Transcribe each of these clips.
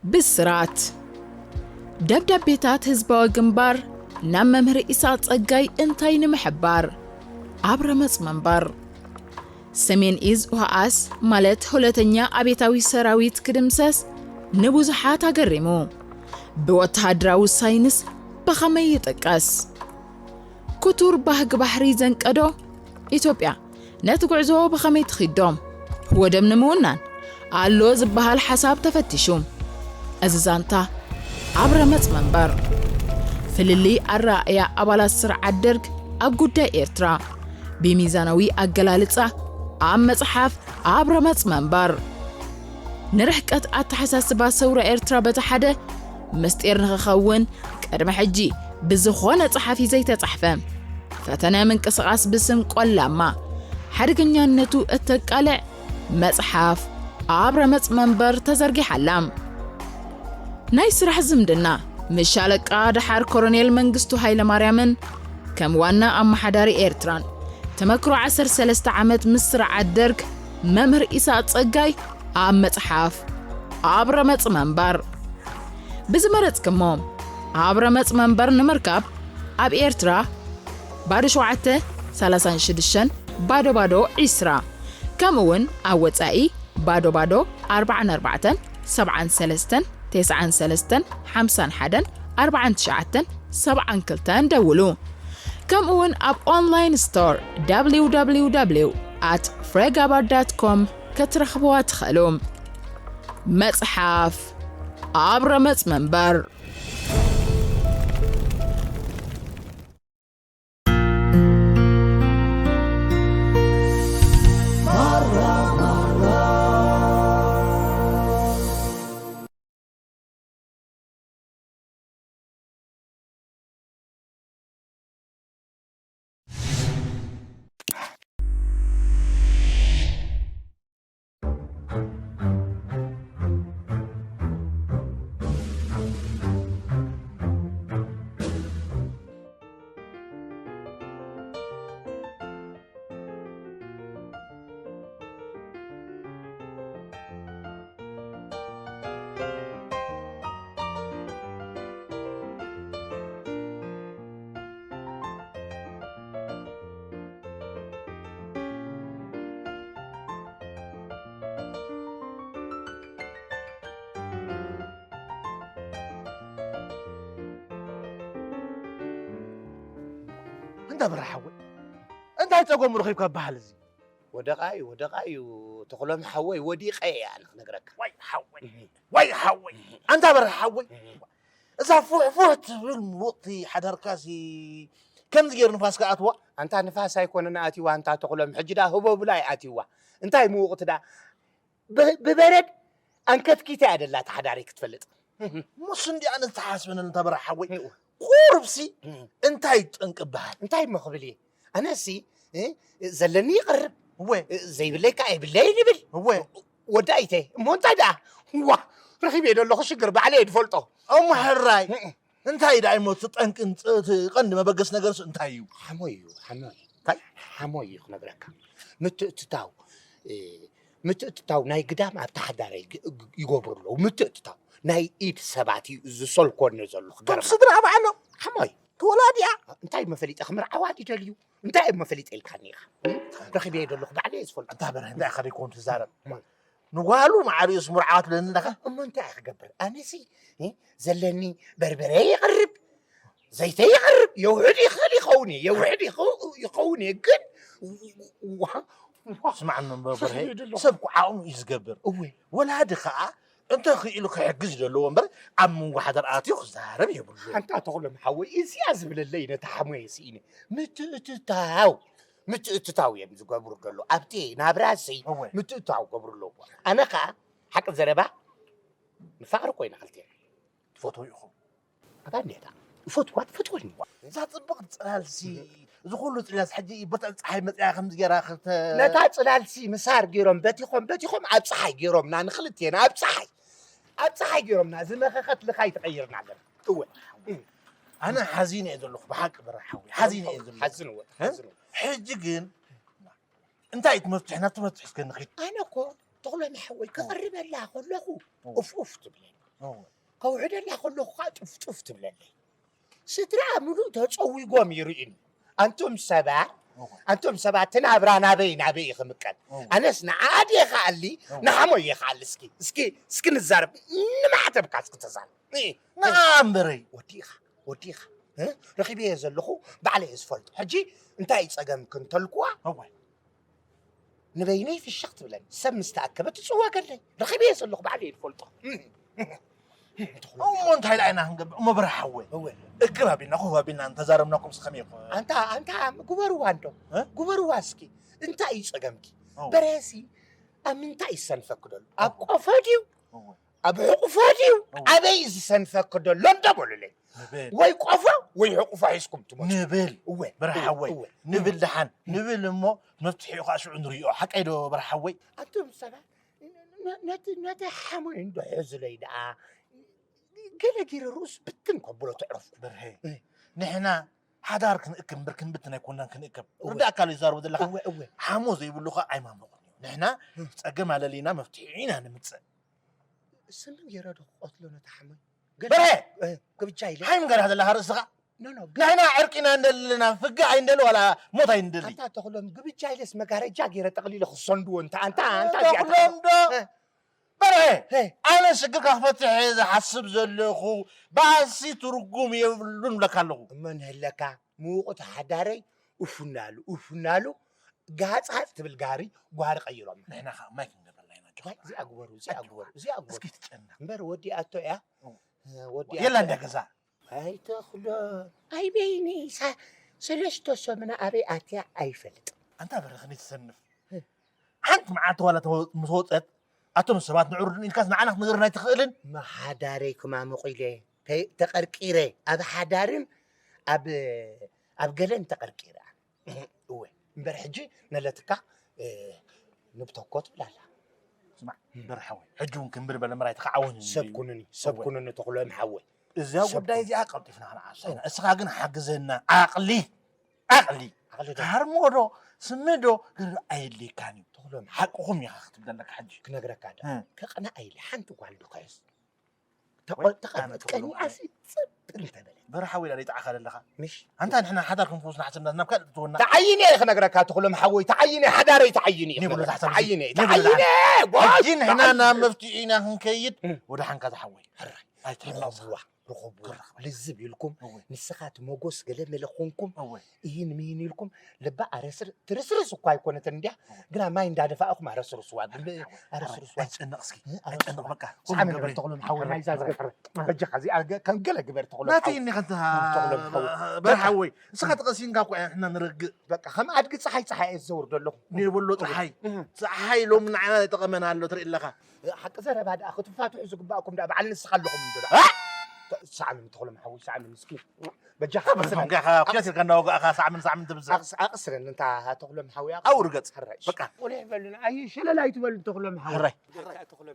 ብስራት ደብዳቤታት ህዝባዊ ግንባር ናብ መምህር ኢሳቕ ጸጋይ እንታይ ንምሕባር? ኣብ ረመጽ መንበር። ሰሜን እዝ ውሃኣስ ማለት ሁለተኛ ኣቤታዊ ሰራዊት ክድምሰስ ንብዙሓት ኣገሪሙ። ብወተሃደራዊ ሳይንስ ብኸመይ ይጥቀስ? ክቱር ባህጊ ባሕሪ ዘንቀዶ ኢትዮጵያ ነቲ ጉዕዞ ብኸመይ ትኺዶ? ወደብ ንምውናን ኣሎ ዝበሃል ሓሳብ ተፈቲሹ። እዚ ዛንታ ኣብ ረመጽ መንበር። ፍልልይ ኣረኣእያ ኣባላት ስርዓት ደርግ ኣብ ጉዳይ ኤርትራ ብሚዛናዊ ኣገላልጻ ኣብ መጽሓፍ ኣብ ረመጽ መንበር። ንርሕቀት ኣተሓሳስባ ሰውራ ኤርትራ በቲ ሓደ ምስጢር ንኽኸውን ቅድሚ ሕጂ ብዝኾነ ጸሓፊ ዘይተጻሕፈ ፈተነ ምንቅስቓስ ብስም ቆላማ ሓደገኛነቱ እተቃልዕ መጽሓፍ ኣብ ረመጽ መንበር ተዘርጊሓ ኣላ። ናይ ስራሕ ዝምድና ምስ ሻለቃ ደሓር ኮሎኔል መንግስቱ ሃይለማርያምን ከም ዋና ኣመሓዳሪ ኤርትራን ተመክሮ ዓሰርተ ሰለስተ ዓመት ምስ ስርዓት ደርግ መምህር ኢሳቕ ጸጋይ ኣብ መጽሓፍ ኣብ ረመጽ መንበር ብዝመረጽክሞ ኣብ ረመጽ መንበር ንምርካብ ኣብ ኤርትራ ባዶ ሸውዓተ ሰላሳን ሽዱሽተን ባዶ ባዶ ዒስራ ከምኡ እውን ኣብ ወጻኢ ባዶ ባዶ ኣርባዓን ኣርባዕተን ሰብዓን ሰለስተን ተስዓን ሰለስተን ሓምሳን ሓደን ኣርባዓን ትሽዓተን ሰብዓን ክልተን ደውሉ። ከምኡ እውን ኣብ ኦንላይን ስቶር www at fregabar dot com ክትረኽብዋ ትኽእሉ። መጽሓፍ ኣብ ረመጽ መንበር። እንዳ በራ ሓወይ፣ እንታይ ጸገሙ ረኺብካ በሃል እዚ? ወደቓ እዩ፣ ወደቓ እዩ፣ ተኽሎም ሓወይ፣ ወዲቐ እየ ኣነ ክነግረካ። ዋይ ሓወይ፣ ዋይ ሓወይ፣ ኣንታ በራ ሓወይ፣ እዛ ፉሕ ፉሕ ትብል ምውቕቲ ሓዳርካሲ ከምዚ ገይሩ ንፋስ ከኣትዋ? ኣንታ ንፋስ ኣይኮነን ኣትይዋ፣ ኣንታ ተኽሎም፣ ሕጂ ደኣ ህቦብላ እዩ ኣትይዋ። እንታይ ምውቕቲ ደኣ? ብ-፣ ብበረድ ኣንከትኪታ እያ ደላ ተሓዳሪ ክትፈልጥ። ሙስ እንዲ ኣነ ዝተሓስበን እንተ በራ ሓወይ። እው። ቁሩብሲ እም። እንታይ ጠንቂ በሃል? እንታይ እሞ ክብል እየ? ኣነሲ፣ እ፣ ዘለኒ ይቕርብ። እወ። እ፣ ዘይብለይ ከኣ የብለይን ይብል። እወ። ወዲ ኣይተ፣ እሞ እንታይ ደኣ? ዋ፣ ረኺበ ዘለኹ ሽግር ባዕለይ እየ ዝፈልጦ። እሞ ሕራይ። እም። እንታይ ደኣ እሞ እቲ ጠንቂ፣ እቲ ቀንዲ መበገሲ ነገርስ እንታይ እዩ? ሓሞይ እዩ፣ ሓሞይ። እንታይ? ሓሞይ እዩ ክነግረካ። ምትእትታው፣ እ፣ ምትእትታው ናይ ግዳም ኣብ ተሓዳራይ ግ-፣ ግ-፣ ይገብሩ ኣለዉ። ምትእትታው ናይ ኢድ ሰባት እዩ ዝሰልኮኒ ዘሎ፣ ክገርመካ። ስድራ ባዕሎም። ሓሞይ። ተወላዲኣ። እንታይ እሞ ፈሊጠ ክምርዓዋ ድዩ ደልዩ? እንታይ እሞ ፈሊጠ ኢልካኒ ኢኻ? እም? ረኺበዮ ዘለኹ ባዕለይ እየ ዝፈልጦ። ኣንታ በርሀ፣ እንታይ ኢኻ ደይኮን ትዛረብ? እም። ንጓሉ ማዕሪኡስ ምርዓዋ ትብለኒ ኣለኻ? እሞ እንታይ እየ ክገብር? ኣነሲ፣ እ፣ ዘለኒ በርበረ ይቕርብ፣ ዘይተ ይቕርብ፣ የውሕድ ይኽእል ይኸውን እየ፣ የውሕድ ይኸው-፣ ይኸውን እየ፣ ግን ዋ-፣ ዋ-፣ ስማዕ እሞ በርሀ፣ ረኺበዮ ዘለኹ። ሰብ እኮ ዓቕሙ እዩ ዝገብር። እወ። ወላዲ ኸኣ እንተ ኽኢሉ ክሕግዝ ዘለዎ እምበር፣ ኣብ መንጎ ሓዳር ኣትዩ ክዛረብ የብሉን። ኣንታ ተኽሎም ሓወይ፣ እዚኣ ዝብለለይ ነታ ሓሞየ ስኢነ። ምትእትታው፣ ምትእትታው እዮም ዝገብሩ ዘለዉ። ኣብቲ ናብራሲ እወ። ምትእትታው ክገብሩ ኣለዎ። ኣነ ኸኣ ሓቂ ዘረባ ንፋቕር እኮ ኢና ክልቴና። ትፈትዎ ኢኹም። ኣታ እንዴታ፣ እፈትዋ፣ ትፈትወኒ። እዛ ጽብቕቲ ጽላልሲ፣ እዚ ኩሉ ጽላልሲ ሕጂ በታ ጸሓይ መጽያ ከምዚ ገይራ ክልተ ነታ ጽላልሲ ምሳር ገይሮም በቲኾም፣ በቲኾም ኣብ ጸሓይ ገይሮምና ንኽልቴና ኣብ ጸሓይ። ኣብ ጸሓይ ገይሮምና ዝመኸኸት ልኻይ ተቐይርና ኣለና። እወ። ኣነ ሓዚነ እየ ዘለኹ ብሓቂ በራ ሓወይ፣ ሓዚነ እየ ዘለኹ። ሓዝንዎ፣ እ? ሓዝንዎ። ሕጂ ግን እንታይ እዩ እቲ መፍትሒ? ናብቲ መፍትሒ እስከ ንኺድ። ኣነ እኮ ተኽሎም ሓወይ ክቕርበላ ከለኹ እወ። ኡፍ ኡፍ ትብለኒ። ከውሕደላ ከለኹ ከዓ ጡፍጡፍ ትብለለይ። ስድራ ምሉእ ተፀዊጎም ይርእዩኒ። ኣንቱም ሰባት ኣንቱም ሰባት እቲ ናብራ ናበይ ናበይ እዩ ክምቀል? ኣነስ ንዓኣ ድየ ክኣሊ ንሓሞይ እየ ክኣሊ? እስኪ እስኪ እስኪ ንዛረብ። ንማዕተብካ እስኪ ተዛረብ። ንዓ እምበረይ። ወዲኻ ወዲኻ ረኺበዮ ዘለኹ ባዕለይ እየ ዝፈልጦ። ሕጂ እንታይ እዩ ፀገምኪ እንተልኩዋ ንበይነይ ፍሽኽ ትብለኒ። ሰብ ምስ ተኣከበ ትፅወገለይ። ረኺበዮ ዘለኹ ባዕለይ እየ ዝፈልጦ። እሞ እንታይ ኢልና ክንገብር እሞ በርሓ ሓወይ? እክብ ኣቢልና ኮፍ ኣቢልና እንተዛረብናኩም ስኸመይ ይኾን? ኣንታ ኣንታ ግበርዋ እንዶ ግበርዋ እስኪ። እንታይ እዩ ፀገምኪ? በርሀሲ ኣብ ምንታይ ይሰንፈኪ ደሎ? ኣብ ቆፎ ድዩ? ኣብ ሕቑፎ ድዩ? ኣበይ እዩ ዝሰንፈኪ ደሎ እንዶ በሉለይ። ወይ ቆፎ ወይ ሕቑፎ ሒዝኩም ትመፁ። ንብል እወ በርሓ ሓወይ። ንብል ደሓን ንብል እሞ መፍትሒኡ ከዓ ሽዑ ንሪኦ። ሓቀይ ዶ በርሓ ሓወይ? ኣንቱም ሰባት ነቲ ነቲ ሓሞይ እንዶ ሕዙለይ ደኣ ገለ ገይረ ርእሱ ብትን ከብሎ ትዕረፍኩ። በርሀ ንሕና ሓዳር ክንእክብ እምበር ክንብትን ኣይኮናን ክንእከብ። ርዳእካ ኣሎ ይዛረቡ ዘለኻ። ሓሞ ዘይብሉ ከዓ ኣይማሙቕን እዩ። ንሕና ፀገም ኣለሊና መፍትሒ ኢና ንምፅእ። ስሚ ገይረ ዶ ክቐትሎ ነቲ ሓሞይ? በርሀ! ክብጃ ኢለ። ሓይም ገርህ ዘለኻ ርእስኻ። ንሕና ዕርቂ ኢና እንደሊ ኣለና፣ ፍግእ ኣይንደሊ ዋላ ሞት ኣይንደሊ። ኣንታ ተኽሎም ግብጃ ኢለስ መጋረጃ ገይረ ጠቕሊለ ክሰንድዎ እንታ ኣንታ ኣንታ እዚኣ ተኽሎም ዶ? በርሀ! ኣነ ሽግርካ ክፈትሕ እየ ዝሓስብ ዘለኹ። ባሲ ትርጉም የብሉን እብለካ ኣለኹ። እመን ህለካ ምውቕቲ ሓዳረይ እፉናሉ እፉናሉ ጋጽ ጋጽ ትብል ጋሪ ጓሪ ቀይሮም። ንሕና ከዓ ማይ ክንገብረላ ኢና። እዚኣ ግበሩ፣ እዚኣ ግበሩ፣ እዚኣ ግበሩ። እስኪ ትጨነቕ። እምበር ወዲኣቶ እያ። የላ እንዳ ገዛ። ኣይተኽሎ ኣይበይኒ ሰለስተ ሰሙና ኣበይ ኣትያ ኣይፈልጥ። ኣንታ በረኽኒ ትሰንፍ። ሓንቲ መዓልቲ ዋላ ምስ ወፀት ኣቶም ሰባት ንዕሩድን ኢልካስ ንዓና ክትነግረና ኣይትኽእልን። መሓዳረይ ክማሙቕ ኢለ ተቐርቂረ ኣብ ሓዳርን ኣብ ኣብ ገለን ተቐርቂረ። እወ እምበር ሕጂ ነለትካ ንብተኮ ትብላላ። ስማዕ እምበር ሓወይ ሕጂ እውን ክምብል በለ ምራይ ተኸዓወን ሰብ ኩኑኒ ሰብ ኩኑኒ ተኽሎም ሓወይ። እዛ ጉዳይ እዚኣ ቀልጢፍና ክንዓርሳ ኢና። እስኻ ግን ሓግዘና ዓቕሊ ዓቕሊ ዓቕሊ ዶ? ሃርሞ ዶ ስሚ ዶ ግን ኣየድልየካን እዩ። ተኽሎም ሓቅኹም ኢኻ ክትብል ኣለካ ሕጂ። ክነግረካ ዶ ከቕናኣ ኢለ ሓንቲ ጓል ዶ ከየስ ተቐኒኣሲ ፅብር እንተበለት በረሓ ወይዳ ደይጠዓኻ ዘለኻ ምሽ ኣንታ ንሕና ሓዳር ክንፍውስ ንሓሰብና ናብ ካልእ ትትወና ተዓይነ እየ ክነግረካ ትኽሎም ሓወይ ተዓይነ ሓዳረይ ተዓይኑ እየ ንብሎ ክነግረካ። ዝሓሰብ ተዓይነ እየ ንብሎ ተዓይነ ዝሓሰብ። ጓል ሕጂ ንሕና ናብ መፍትሒ ኢና ክንከይድ ወደ ሓንካ ዝሓወይ ኣይትሕመቕ ርኸብዋ ርኸብዋ ልዝብ ኢልኩም ንስኻ እቲ መጎስ ገለ መለ ኮንኩም እወ ይህን ምሂን ኢልኩም ልባ ኣረስር ትርስርስ እኳ ኣይኮነትን እንዲያ ግና ማይ እንዳደፋእኹም ኣረስርስዋ ኣረስርስዋ ኣይጨነቕ እስኪ ኣይጨነቕ በቃ ሳዕሚ ንበል ተኽሎም ሓወይ ናይዛ ዝገፈረ በጃኻ እዚኣ ከም ገለ ግበር ተኽሎም ናተይ እኒ ከንታ በርሓወይ ንስኻ ተቐሲንካ እኮ ኢና ንረግእ በቃ ከም ኣድጊ ፀሓይ ፀሓይ እየ ዝዘውር ዘለኹ ኔበሎ ፀሓይ ፀሓይ ሎሚ ንዓና ይጠቐመና ኣሎ ትርኢ ኣለኻ ሓቂ ዘረባ ደኣ ክትፋትሑ ዝግባእኩም ደኣ በዓል ንስኻ ኣለኹም እንዶ ደኣ ሳዕሚ ንተኽሎም ሓወይ ሳዕሚ ንስኪ በጃኻ ኣቕስረኒ እንታ ተኽሎም ሓወይ ኣውርገጽ በቃ ቁሊሕ በሉና ኣይ ሸለል ኣይትበሉ ተኽሎም ሓወይ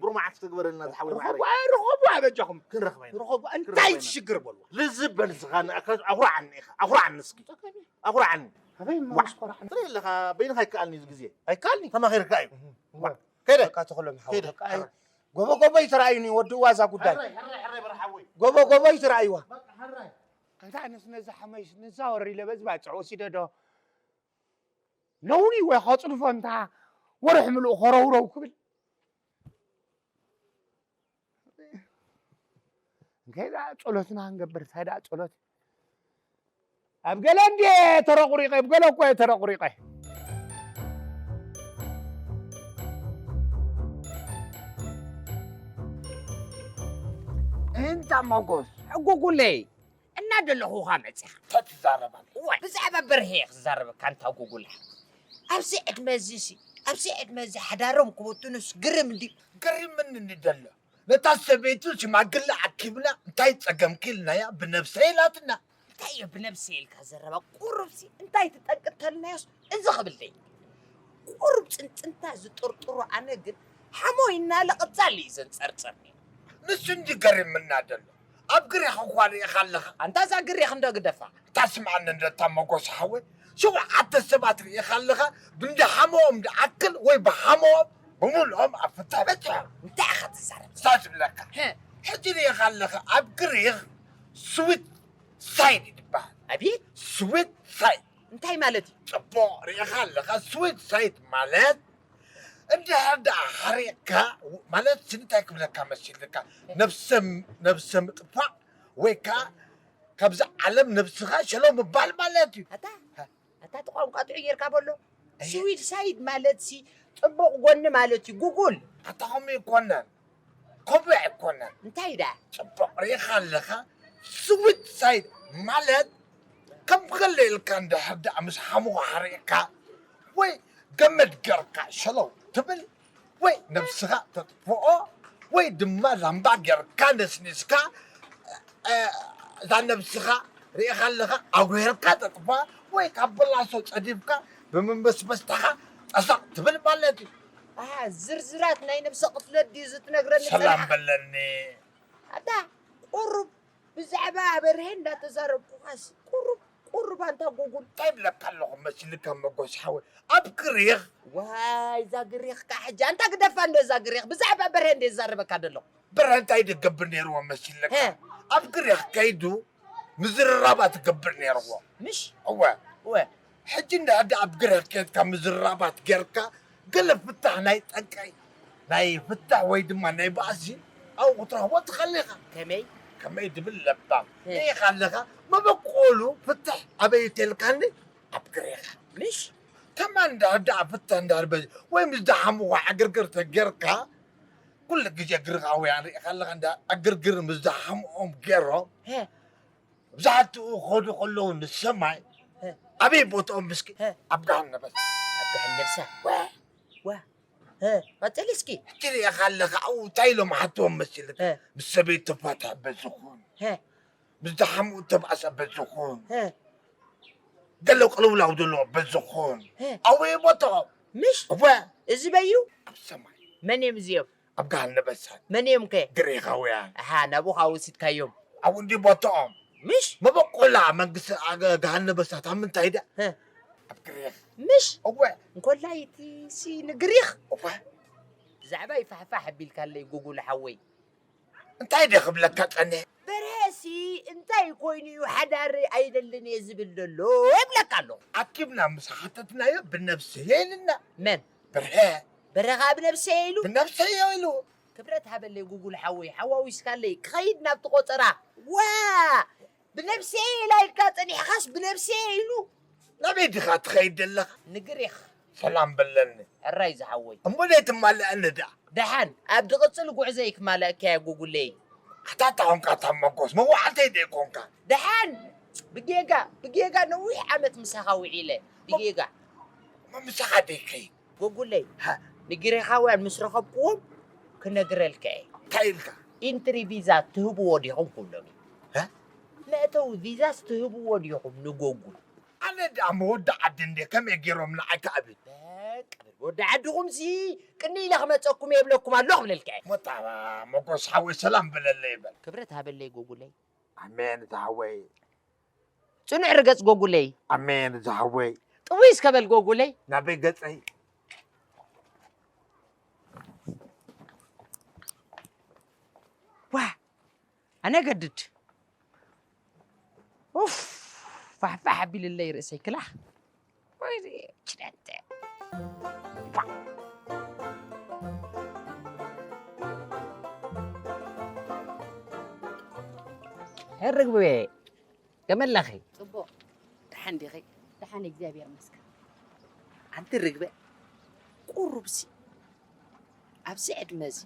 ብሩማዓት ትግበረልና ዝሓወይ ማዕረይ ርኸቡ ኣበጃኹም ክንረኽባ ኢና ርኸቡ እንታይ ትሽግር በሉ ልዝብ በል ዝኻነ ኣኹርዓኒ ኢኻ ኣኹርዓኒ እስኪ ኣኹርዓኒ ኣበይ ማስኮራ ትርኢ ኣለኻ በይንኻ ይከኣልኒ እዚ ግዜ ኣይከኣልኒ ተማኺርካ እዩ ከይደ በቃ ተኽሎም ሓወይ በቃ ጎቦ ጎቦ ይትረኣዩኒ ወዲ እዋዛ ጉዳይ ጎቦ ጎቦ ይትረኣይዋ እንታይ ነስ ነዛ ሓመሽ ነዛ ወሪ ለበዝ ባጭዕ ወሲደ ዶ ነውኒ ወይ ከፅድፎ እንታ ወርሒ ምሉእ ከረውረው ክብል እንታይ ደኣ ጸሎትና ክንገብር እንታይ ደኣ ጸሎት ኣብ ገለ እንድየ ተረቑሪቐ ኣብ ገለ እኮ እየ ተረቑሪቐ እንታ ሞጎስ ሕጉጉለይ እናደለኹኻ መጺኻ ተትዛረብ ኣለኻ። እዋይ ብዛዕባ በርሄ እየ ክዛረበካ ኣንታ ጉጉላ። ኣብዚ ዕድመ እዚ ሲ ኣብዚ ዕድመ እዚ ሓዳሮም ክብትኑስ ግርም ድዩ? ገሪምኒ እንድሎ ነታ ሰበይቱ ሽማግለ ኣኪብና እንታይ ጸገምኪ ኢልናያ ብነብሰ ኢላትና። እንታይ እዮ ብነብሰ ኢልካ ዘረባ ቁሩብ ሲ እንታይ ትጠንቂ እንተልናዮስ እዚ ክብል ደይ ቁሩብ ጽንጽንታ ዝጥርጥሮ ኣነ ግን ሓሞይ እናለ ቐጻሊ እዩ ዘንጸርጽርኒ። ንሱ እንዲ ገሪምና ደሎ ኣብ ግሬኽ እኳ ርኢኻ ኣለኻ ኣንታ እዛ ግሬኽ እንዶ ግደፋ። እታ ስምዓኒ እንዶ እታ መጎስ ሓወይ ሸውዓተ ሰባት ርኢኻ ኣለኻ ብእንዲ ሓሞኦም ድኣክል ወይ ብሓሞኦም ብምልኦም ኣብ ፍትሕ በጺሖም። እንታይ ኢኻ ትዛረብ? እሳ ትብለካ ሕጂ ርኢኻ ኣለኻ ኣብ ግሪኽ ስዊት ሳይድ ይበሃል። ኣቤት፣ ስዊት ሳይድ እንታይ ማለት እዩ? ጽቡቕ ርኢኻ ኣለኻ። ስዊት ሳይድ ማለት እንድሕር ደኣ ሓሪቕካ ማለት እንታይ ክብለካ መሲልካ፣ ነብሰ ነብሰ ምጥፋእ ወይ ከኣ ካብዛ ዓለም ነብስኻ ሸሎ ምባል ማለት እዩ። ኣታ ኣታ እቲ ቋንቋ ጥዑይ ጌርካ በሎ። ስዊት ሳይድ ማለት ሲ ጽቡቕ ጎኒ ማለት እዩ። ጉጉል ኣታ ከምኡ ኣይኮነን፣ ከምኡ ኣይኮነን። እንታይ ደኣ? ጽቡቕ ርኢኻ ኣለኻ። ስዊት ሳይድ ማለት ከም ገለ ኢልካ እንድሕር ደኣ ምስ ሓሙኻ ሓሪቕካ ወይ ገመድ ጌርካ ሸለው ትብል ወይ ነብስኻ ተጥፍኦ ወይ ድማ ላምባ ጌርካ ነስኒስካ እዛ ነብስኻ ርኢኻ ኣለኻ ኣጉሂርካ ተጥፋ ወይ ካብ በላሶ ጸዲፍካ ብምንበስበስታኻ ጠሰቕ ትብል ማለት እዩ። ኣሃ፣ ዝርዝራት ናይ ነብሰ ቅትለት ድዩ ዝትነግረኒ ሰላም በለኒ። ኣታ ቁሩብ ብዛዕባ በርሄ እንዳተዛረብኩኻስ ቁሩብ ቁሩብ ኣንታ ጎጉል እንታይ ብለካ ኣለኹ መሲልካ መጎስ ሓወይ ኣብ ግሪኽ ዋይ እዛ ግሪኽ ካ ሕጂ ኣንታ ግደፋ እንዶ እዛ ግሪኽ ብዛዕባ በርሄ እንደ ዝዛረበካ ደለኹ በርሄ እንታይ ድገብር ነይርዎ መሲልካ ኣብ ግሪኽ ከይዱ ምዝርራባት ክገብር ነይርዎ ምሽ እወ እወ ሕጂ እንዳ ሕዲ ኣብ ግሪኽ ከይድካ ምዝርራባት ጌርካ ገለ ፍታሕ ናይ ጠንቀይ ናይ ፍታሕ ወይ ድማ ናይ ባእሲ ኣብኡ ክትረኽቦ ትኽእል ኢኻ ከመይ ከመይ ድብል ለባም ርኢኻ ኣለኻ መበቆሉ ፍትሕ ኣበይ ተልካኒ ኣብ ግሬኻ ምሽ ከማን እንዳ ሕዲ ኣብ ፍትሕ እንዳ ሕዲ በዚ ወይ ምስ ደሓምዋ ዕግርግር ተጌርካ ኩሉ ግዜ ግርኻውያን ርኢኻ ኣለኻ እንዳ ዕግርግር ምስ ደሓምኦም ገይሮም መብዛሕትኡ ክኸዱ ከለዉ ንሰማይ ኣበይ ቦትኦም ምስኪ ኣብ ገሃነበት ኣብ ገሃነብሳ ዋ ዋ ቀጽል እስኪ ሕጂ ርኢኻ ኣለኻ ኣብኡ እንታይ ኢሎም ሓትዎም መሲልካ ምስ ሰበይቱ ተፋትሕ በዝኹን ምስ ደሓምኡ ተባእሰ በዝኹን ገለ ቅልውላው ዘለዎ በዝኹን ኣበይ ቦትኦም ምሽ እወ እዚ በዩ ኣብ ሰማይ መን እዮም እዚኦም ኣብ ገሃነበ እሳት መን እዮም ከ ግሪኻውያን ኣሃ ናብኡ ካብ ወሲድካዮም ኣብኡ እንዲ ቦትኦም ምሽ መበቆላ መንግስቲ ኣገ- ገሃነበ እሳት ኣብ ምንታይ ዳ ኣብ ግሪኽ ምሽ እወ እንኮላይ እቲ ሲ ንግሪኽ እወ ብዛዕባ ይፋሕፋሕ ኣቢልካለይ ጉጉል ሓወይ እንታይ ደ ክብለካ ጸኒሐ በርሀሲ እንታይ ኮይኑ እዩ ሓዳር ኣይደልን እየ ዝብል ዘሎ ይብለካ ኣለኹ ኣኪብና ምስ ሓተትናዮ ብነብስየ ኢልና መን በርሀ በረኻ ብነብሰየ ኢሉ ብነብሰየ ኢሉ ክብረት ሃበለይ ጉጉል ሓወይ ሓዋዊስካለይ ክኸይድ ናብቲ ቆጸራ ዋ ብነብሰየ ኢላይካ ጸኒሕኻስ ብነብሰየ ኢሉ ናበይ ዲኻ ትኸይድ ዘለኻ ንግሪኽ ሰላም በለኒ ሕራይ ዝሓወይ እሞ ዘይትማልአኒ ደኣ ደሓን ኣብ ድቕጽል ጉዕዘይ ክማልአካ እየ ጉጉለይ ኣታ ታኾንካ ታብ መጎስ መዋዕልተይ ደይኮንካ ደሓን ብጌጋ ብጌጋ ነዊሕ ዓመት ምሳኻ ውዒለ ብጌጋ መምሳኻ ደይከይድ ጎጉለይ ንግሪኻውያን ምስ ረኸብክዎም ክነግረልካ እየ እንታይ ኢልካ ኢንትሪ ቪዛ ትህብዎ ዲኹም ክብሎም እዩ መእተዊ ቪዛስ ትህብዎ ዲኹም ንጎጉል ኣነ ደኣ መወዲ ዓዲ እንደ ከመይ ገይሮም ንዓይ ክኣብዩ በቃ በል ወዲ ዓድኹም ሲ ቅኒ ኢለ ክመፀኩም የብለኩም ኣሎ ክብለልካ እየ ሞታ መጎስ ሓወይ ሰላም በለለይ በል ክብረት ሃበለይ ጎጉለይ ኣሜን ዝሓወይ ጽኑዕ ርገጽ ጎጉለይ ኣሜን ዝሓወይ ጥውይ እስከ በል ጎጉለይ ናበይ ገጸይ ዋ ኣነ ገድድ ኡፍ ፋሕፋሕ ኣቢልለይ ርእሰይ ክላኽ ርግቤ ከመለኺ ጽቡቕ ደሓን ዲኺ ደሓን እግዚኣብሔር ይመስገን ኣንቲ ርግበ ቁሩብሲ ኣብዚ ዕድመ እዚ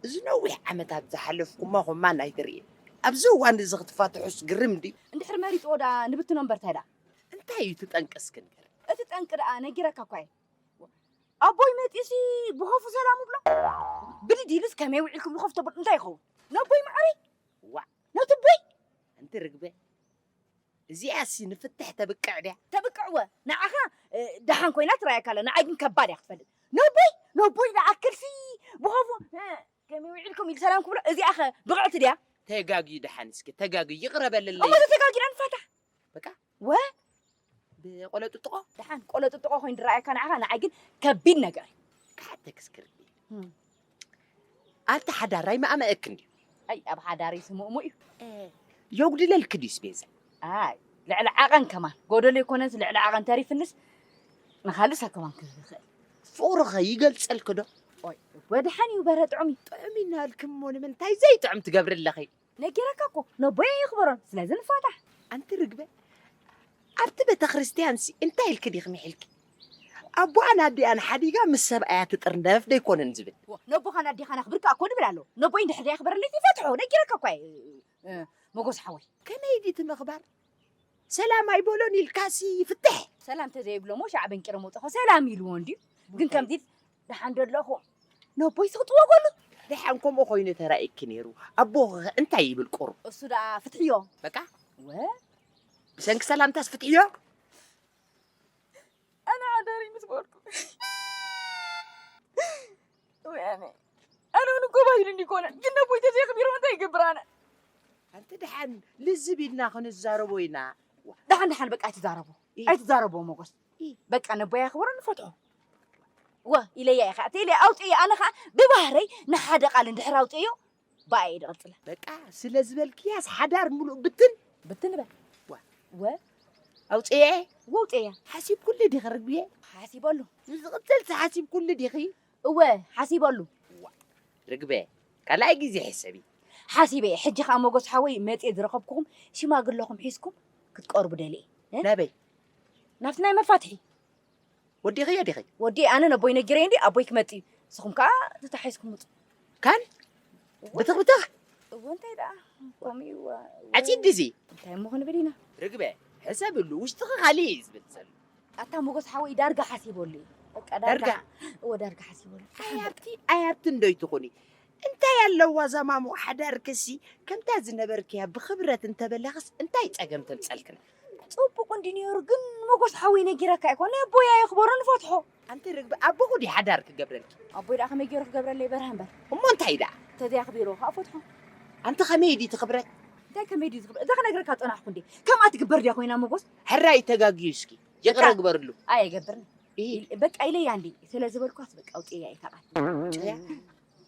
እዚ ነዊሕ ዓመታት ዝሓለፍኩሞ ኹማን ኣይትርኢ ኣብዚ እዋን እዚ ክትፋትሑስ ግርም ድዩ እንድሕር መሪፅዎ ደኣ ንብትኖ እምበር ታይ ደኣ እንታይ እዩ እቲ ጠንቂ እስኪ ንገር እቲ ጠንቂ ደኣ ነጊረካ እኳ እየ ኣቦይ መፂኡሲ ብኸፉ ሰላም እብሎ ብድድ ኢሉስ ከመይ ውዒልኩም ብኸፉ ተብል እንታይ ይኸውን ነቦይ ማዕረይ ዋዕ ነቲ ቦይ ኣንቲ ርግበ እዚኣሲ ንፍትሕ ተብቅዕ ድያ ተብቅዕወ ንዓኻ ደሓን ኮይና ትረኣየካ ኣላ ንዓይ ግን ከባድ እያ ክትፈልጥ ነቦይ ነቦይ ንኣክልሲ ብኸፉ ከመይ ውዒልኩም ኢሉ ሰላም ክብሎ እዚኣኸ ብቕዕቲ ድያ ተጋግዩ ደሓን እስኪ ተጋግዩ ይቕረ በልለይ እሞ ተጋጊና ንፋታ በቃ ወ ብቆሎ ጥጥቆ ደሓን ቆሎ ጥጥቆ ኮይኑ ዝረኣየካ ንዓኻ ንዓይ ግን ከቢድ ነገር እዩ ክሓተክስ ክርቢ እም። ኣቲ ሓዳራይ መኣመአክ እንድዩ። ኣይ ኣብ ሓዳሪ ስሙእሙ እዩ። የጉድለልክ ድዩስ ቤዛ? ኣይ ልዕሊ ዓቐን ከማን ጎደሎ ይኮነንስ ልዕሊ ዓቐን ተሪፍንስ ንኻልእ ሰብ ከማን ክህብ ይኽእል። ፍቕሩኸ ይገልጸልክ ዶ? ኦይ ወድሓን እዩ በረ ጥዑም እዩ። ጥዑም ይናልክሞ ንምንታይ ዘይጥዑም ትገብሪ ኣለኺ? ነጊረካ እኮ ነቦይ ኣይኽበሮን ስለዚ ንፋታሕ። ኣንቲ ርግበ ኣብቲ ቤተ ክርስትያንሲ እንታይ ኢልኪ ዲኺ ምሒልኪ? ኣቦኣን ኣዲኣን ሓዲጋ ምስ ሰብኣያ ትጥርነፍ ደይኮነን ዝብል። ነቦኻን ኣዴኻን ኣኽብርካ እኮ ንብል ኣሎ። ነቦይ እንድሕር ደየኽበረለይ ይፈትሖ ነጊረካ እኳ እየ መጎስ ሓወይ። ከመይ ድዩ እቲ ምኽባር? ሰላም ኣይበሎን ኢልካሲ ይፍትሕ። ሰላም ተዘይብሎ እሞ ሻዕ በንቂረ መውፅኾ ሰላም ኢልዎ እንድዩ። ግን ከምዚ ደሓን ዶ ኣለኹም? ነቦይ ስቕ ጥወጎሉ። ደሓን ከምኡ ኮይኑ ተራእይኪ ነይሩ። ኣቦኺ እንታይ ይብል ቁሩብ? እሱ ደኣ ፍትሕዮ። በቃ ወ ብሰንኪ ሰላምታስ ፍትሕዮ? ኣነ ሓዳሪ ምስ በልኩ ወይ ኣነ ኣነ እውን እኮ ባይሉ እንዲኮነ ግን ነቦይ ተዘይኽቢሮ እንታይ ይገብር ኣነ? ኣንቲ ደሓን ልዝብ ኢልና ክንዛረቦ ኢና። ደሓን ደሓን በቃ ኣይትዛረቦ። ኣይትዛረቦ ሞጎስ። በቃ ነቦይ ኣኽብሮ ንፈትሖ። ወ ኢለያ ኢኻ እተ ኢለ ኣውፅየ ኣነ ኸዓ ብባህረይ ንሓደ ቃል እንድሕር ኣውፅዮ ብኣየ ድቕፅለ። በቃ ስለ ዝበልክያስ ሓዳር ምሉእ ብትን ብትን በል። ወ ኣውፅየ ወውፅየ። ሓሲብኩሉ ዲኺ ርግብየ? ሓሲበሉ። ንዝቕፅል ሓሲብኩሉ ዲኺ? እወ ሓሲበሉ። ርግበ ካልኣይ ግዜ ሕሰቢ። ሓሲበ እየ። ሕጂ ኸዓ ሞጎስ ሓወይ መፅየ ዝረኸብኩኹም ሽማግለኹም ሒዝኩም ክትቀርቡ ደልየ። እ? ናበይ? ናብቲ ናይ መፋትሒ። ወዲኽዮ ዲኺ? ወዲየ ኣነ ነቦይ ነጊረዮ እንዲ ኣቦይ ክመፅእ እዩ። ንስኹም ከዓ ተታሒዝኩም ምፁ። ካን? ብትኽ ብትኽ? እወ እንታይ ደኣ ከምኡ እዩ። ዓፂድ ድዚ? እንታይ እሞ ክንብል ኢና? ርግበ ሕሰብሉ ውሽጥኺ ካሊእ እዩ ዝብል ዘሎ። ኣታ ሞጎስ ሓወይ ዳርጋ ሓሲበሉ እዩ። በቃ ዳርጋ ዳርጋ? እወ ዳርጋ ሓሲበሉ። ኣይ ኣብቲ ኣይ ኣብቲ እንዶ ይትኹኒ እንታይ ኣለዋ እዛ ማሙቕ ሓዳርክሲ ከምታ ዝነበርክያ ብኽብረት እንተበላኽስ እንታይ ጸገም ተምጸልክና? ጽቡቕ እንዲ ነይሩ ግን ሞጎስ ሓወይ ነጊረካ ኣይኮን ኣቦይ ኣየኽበሮ ንፈትሖ። ኣንቲ ርግቢ ኣቦኹ ድዩ ሓዳር ክገብረልኪ? ኣቦይ ደኣ ከመይ ገይሩ ክገብረለይ በርሀ እምበር። እሞ እንታይ ደኣ? ተዘይኣኽቢሩ ከዓ ፈትሖ። ኣንቲ ከመይ ድዩ ትኽብረት? እንታይ ከመይ ድዩ ዝኽብረት? እዛ ክነግረካ ዝጸናሕኩ እንዴ ከምኣ ትግበር ድያ ኮይና ሞጎስ? ሕራይ ተጋግዩ እስኪ ይቕረ ግበርሉ። ኣይገብርን። በቃ ኢለያ እንዲ ስለ ዝበልኳስ በቃ ኣውፅያ እየ ታቓል።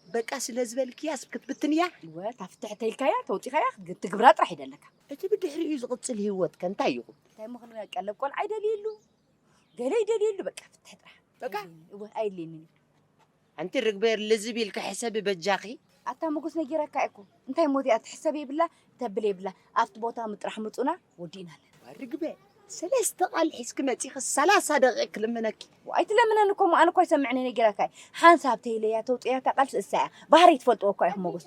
በቃ ስለ ዝበልክያስ ክትብትንያ? እወ እታ ፍትሕ ተይልካያ ተውፂኻያ ትግብራ ጥራሕ ይደለካ። እቲ ብድሕሪኡ ዝቕፅል ህይወት ከ እንታይ ይኹን? እንታይ ምኽንያት ቀለብ ቆልዓ ይደልየሉ ገለ ይደልየሉ በቃ ፍትሕ ጥራሕ። በቃ? እወ ኣየድልየንን እዩ። ኣንቲ ርግበ ልዝብ ኢልኪ ሕሰቢ በጃኺ። ኣታ ሞጎስ ነጊረካ እየ እኮ እንታይ እሞ እዚኣ ትሕሰብ የብላ ተብል የብላ ኣብቲ ቦታ ምጥራሕ ምፁና ወዲእና ኣለና። ርግበ ሰለስተ ቃል ሒዝኪ መፂኺ ሰላሳ ደቂቕ ክልምነኪ። ኣይትለምነኒ እኮ እሞ ኣነ እኮ ኣይሰምዕን እየ ነጊረካ እየ ሓንሳብ ተይለያ ተውፅያ እታ ቃልሲ እሳ እያ ባህረይ ትፈልጥዎ እኳ ኢኹም ሞጎስ።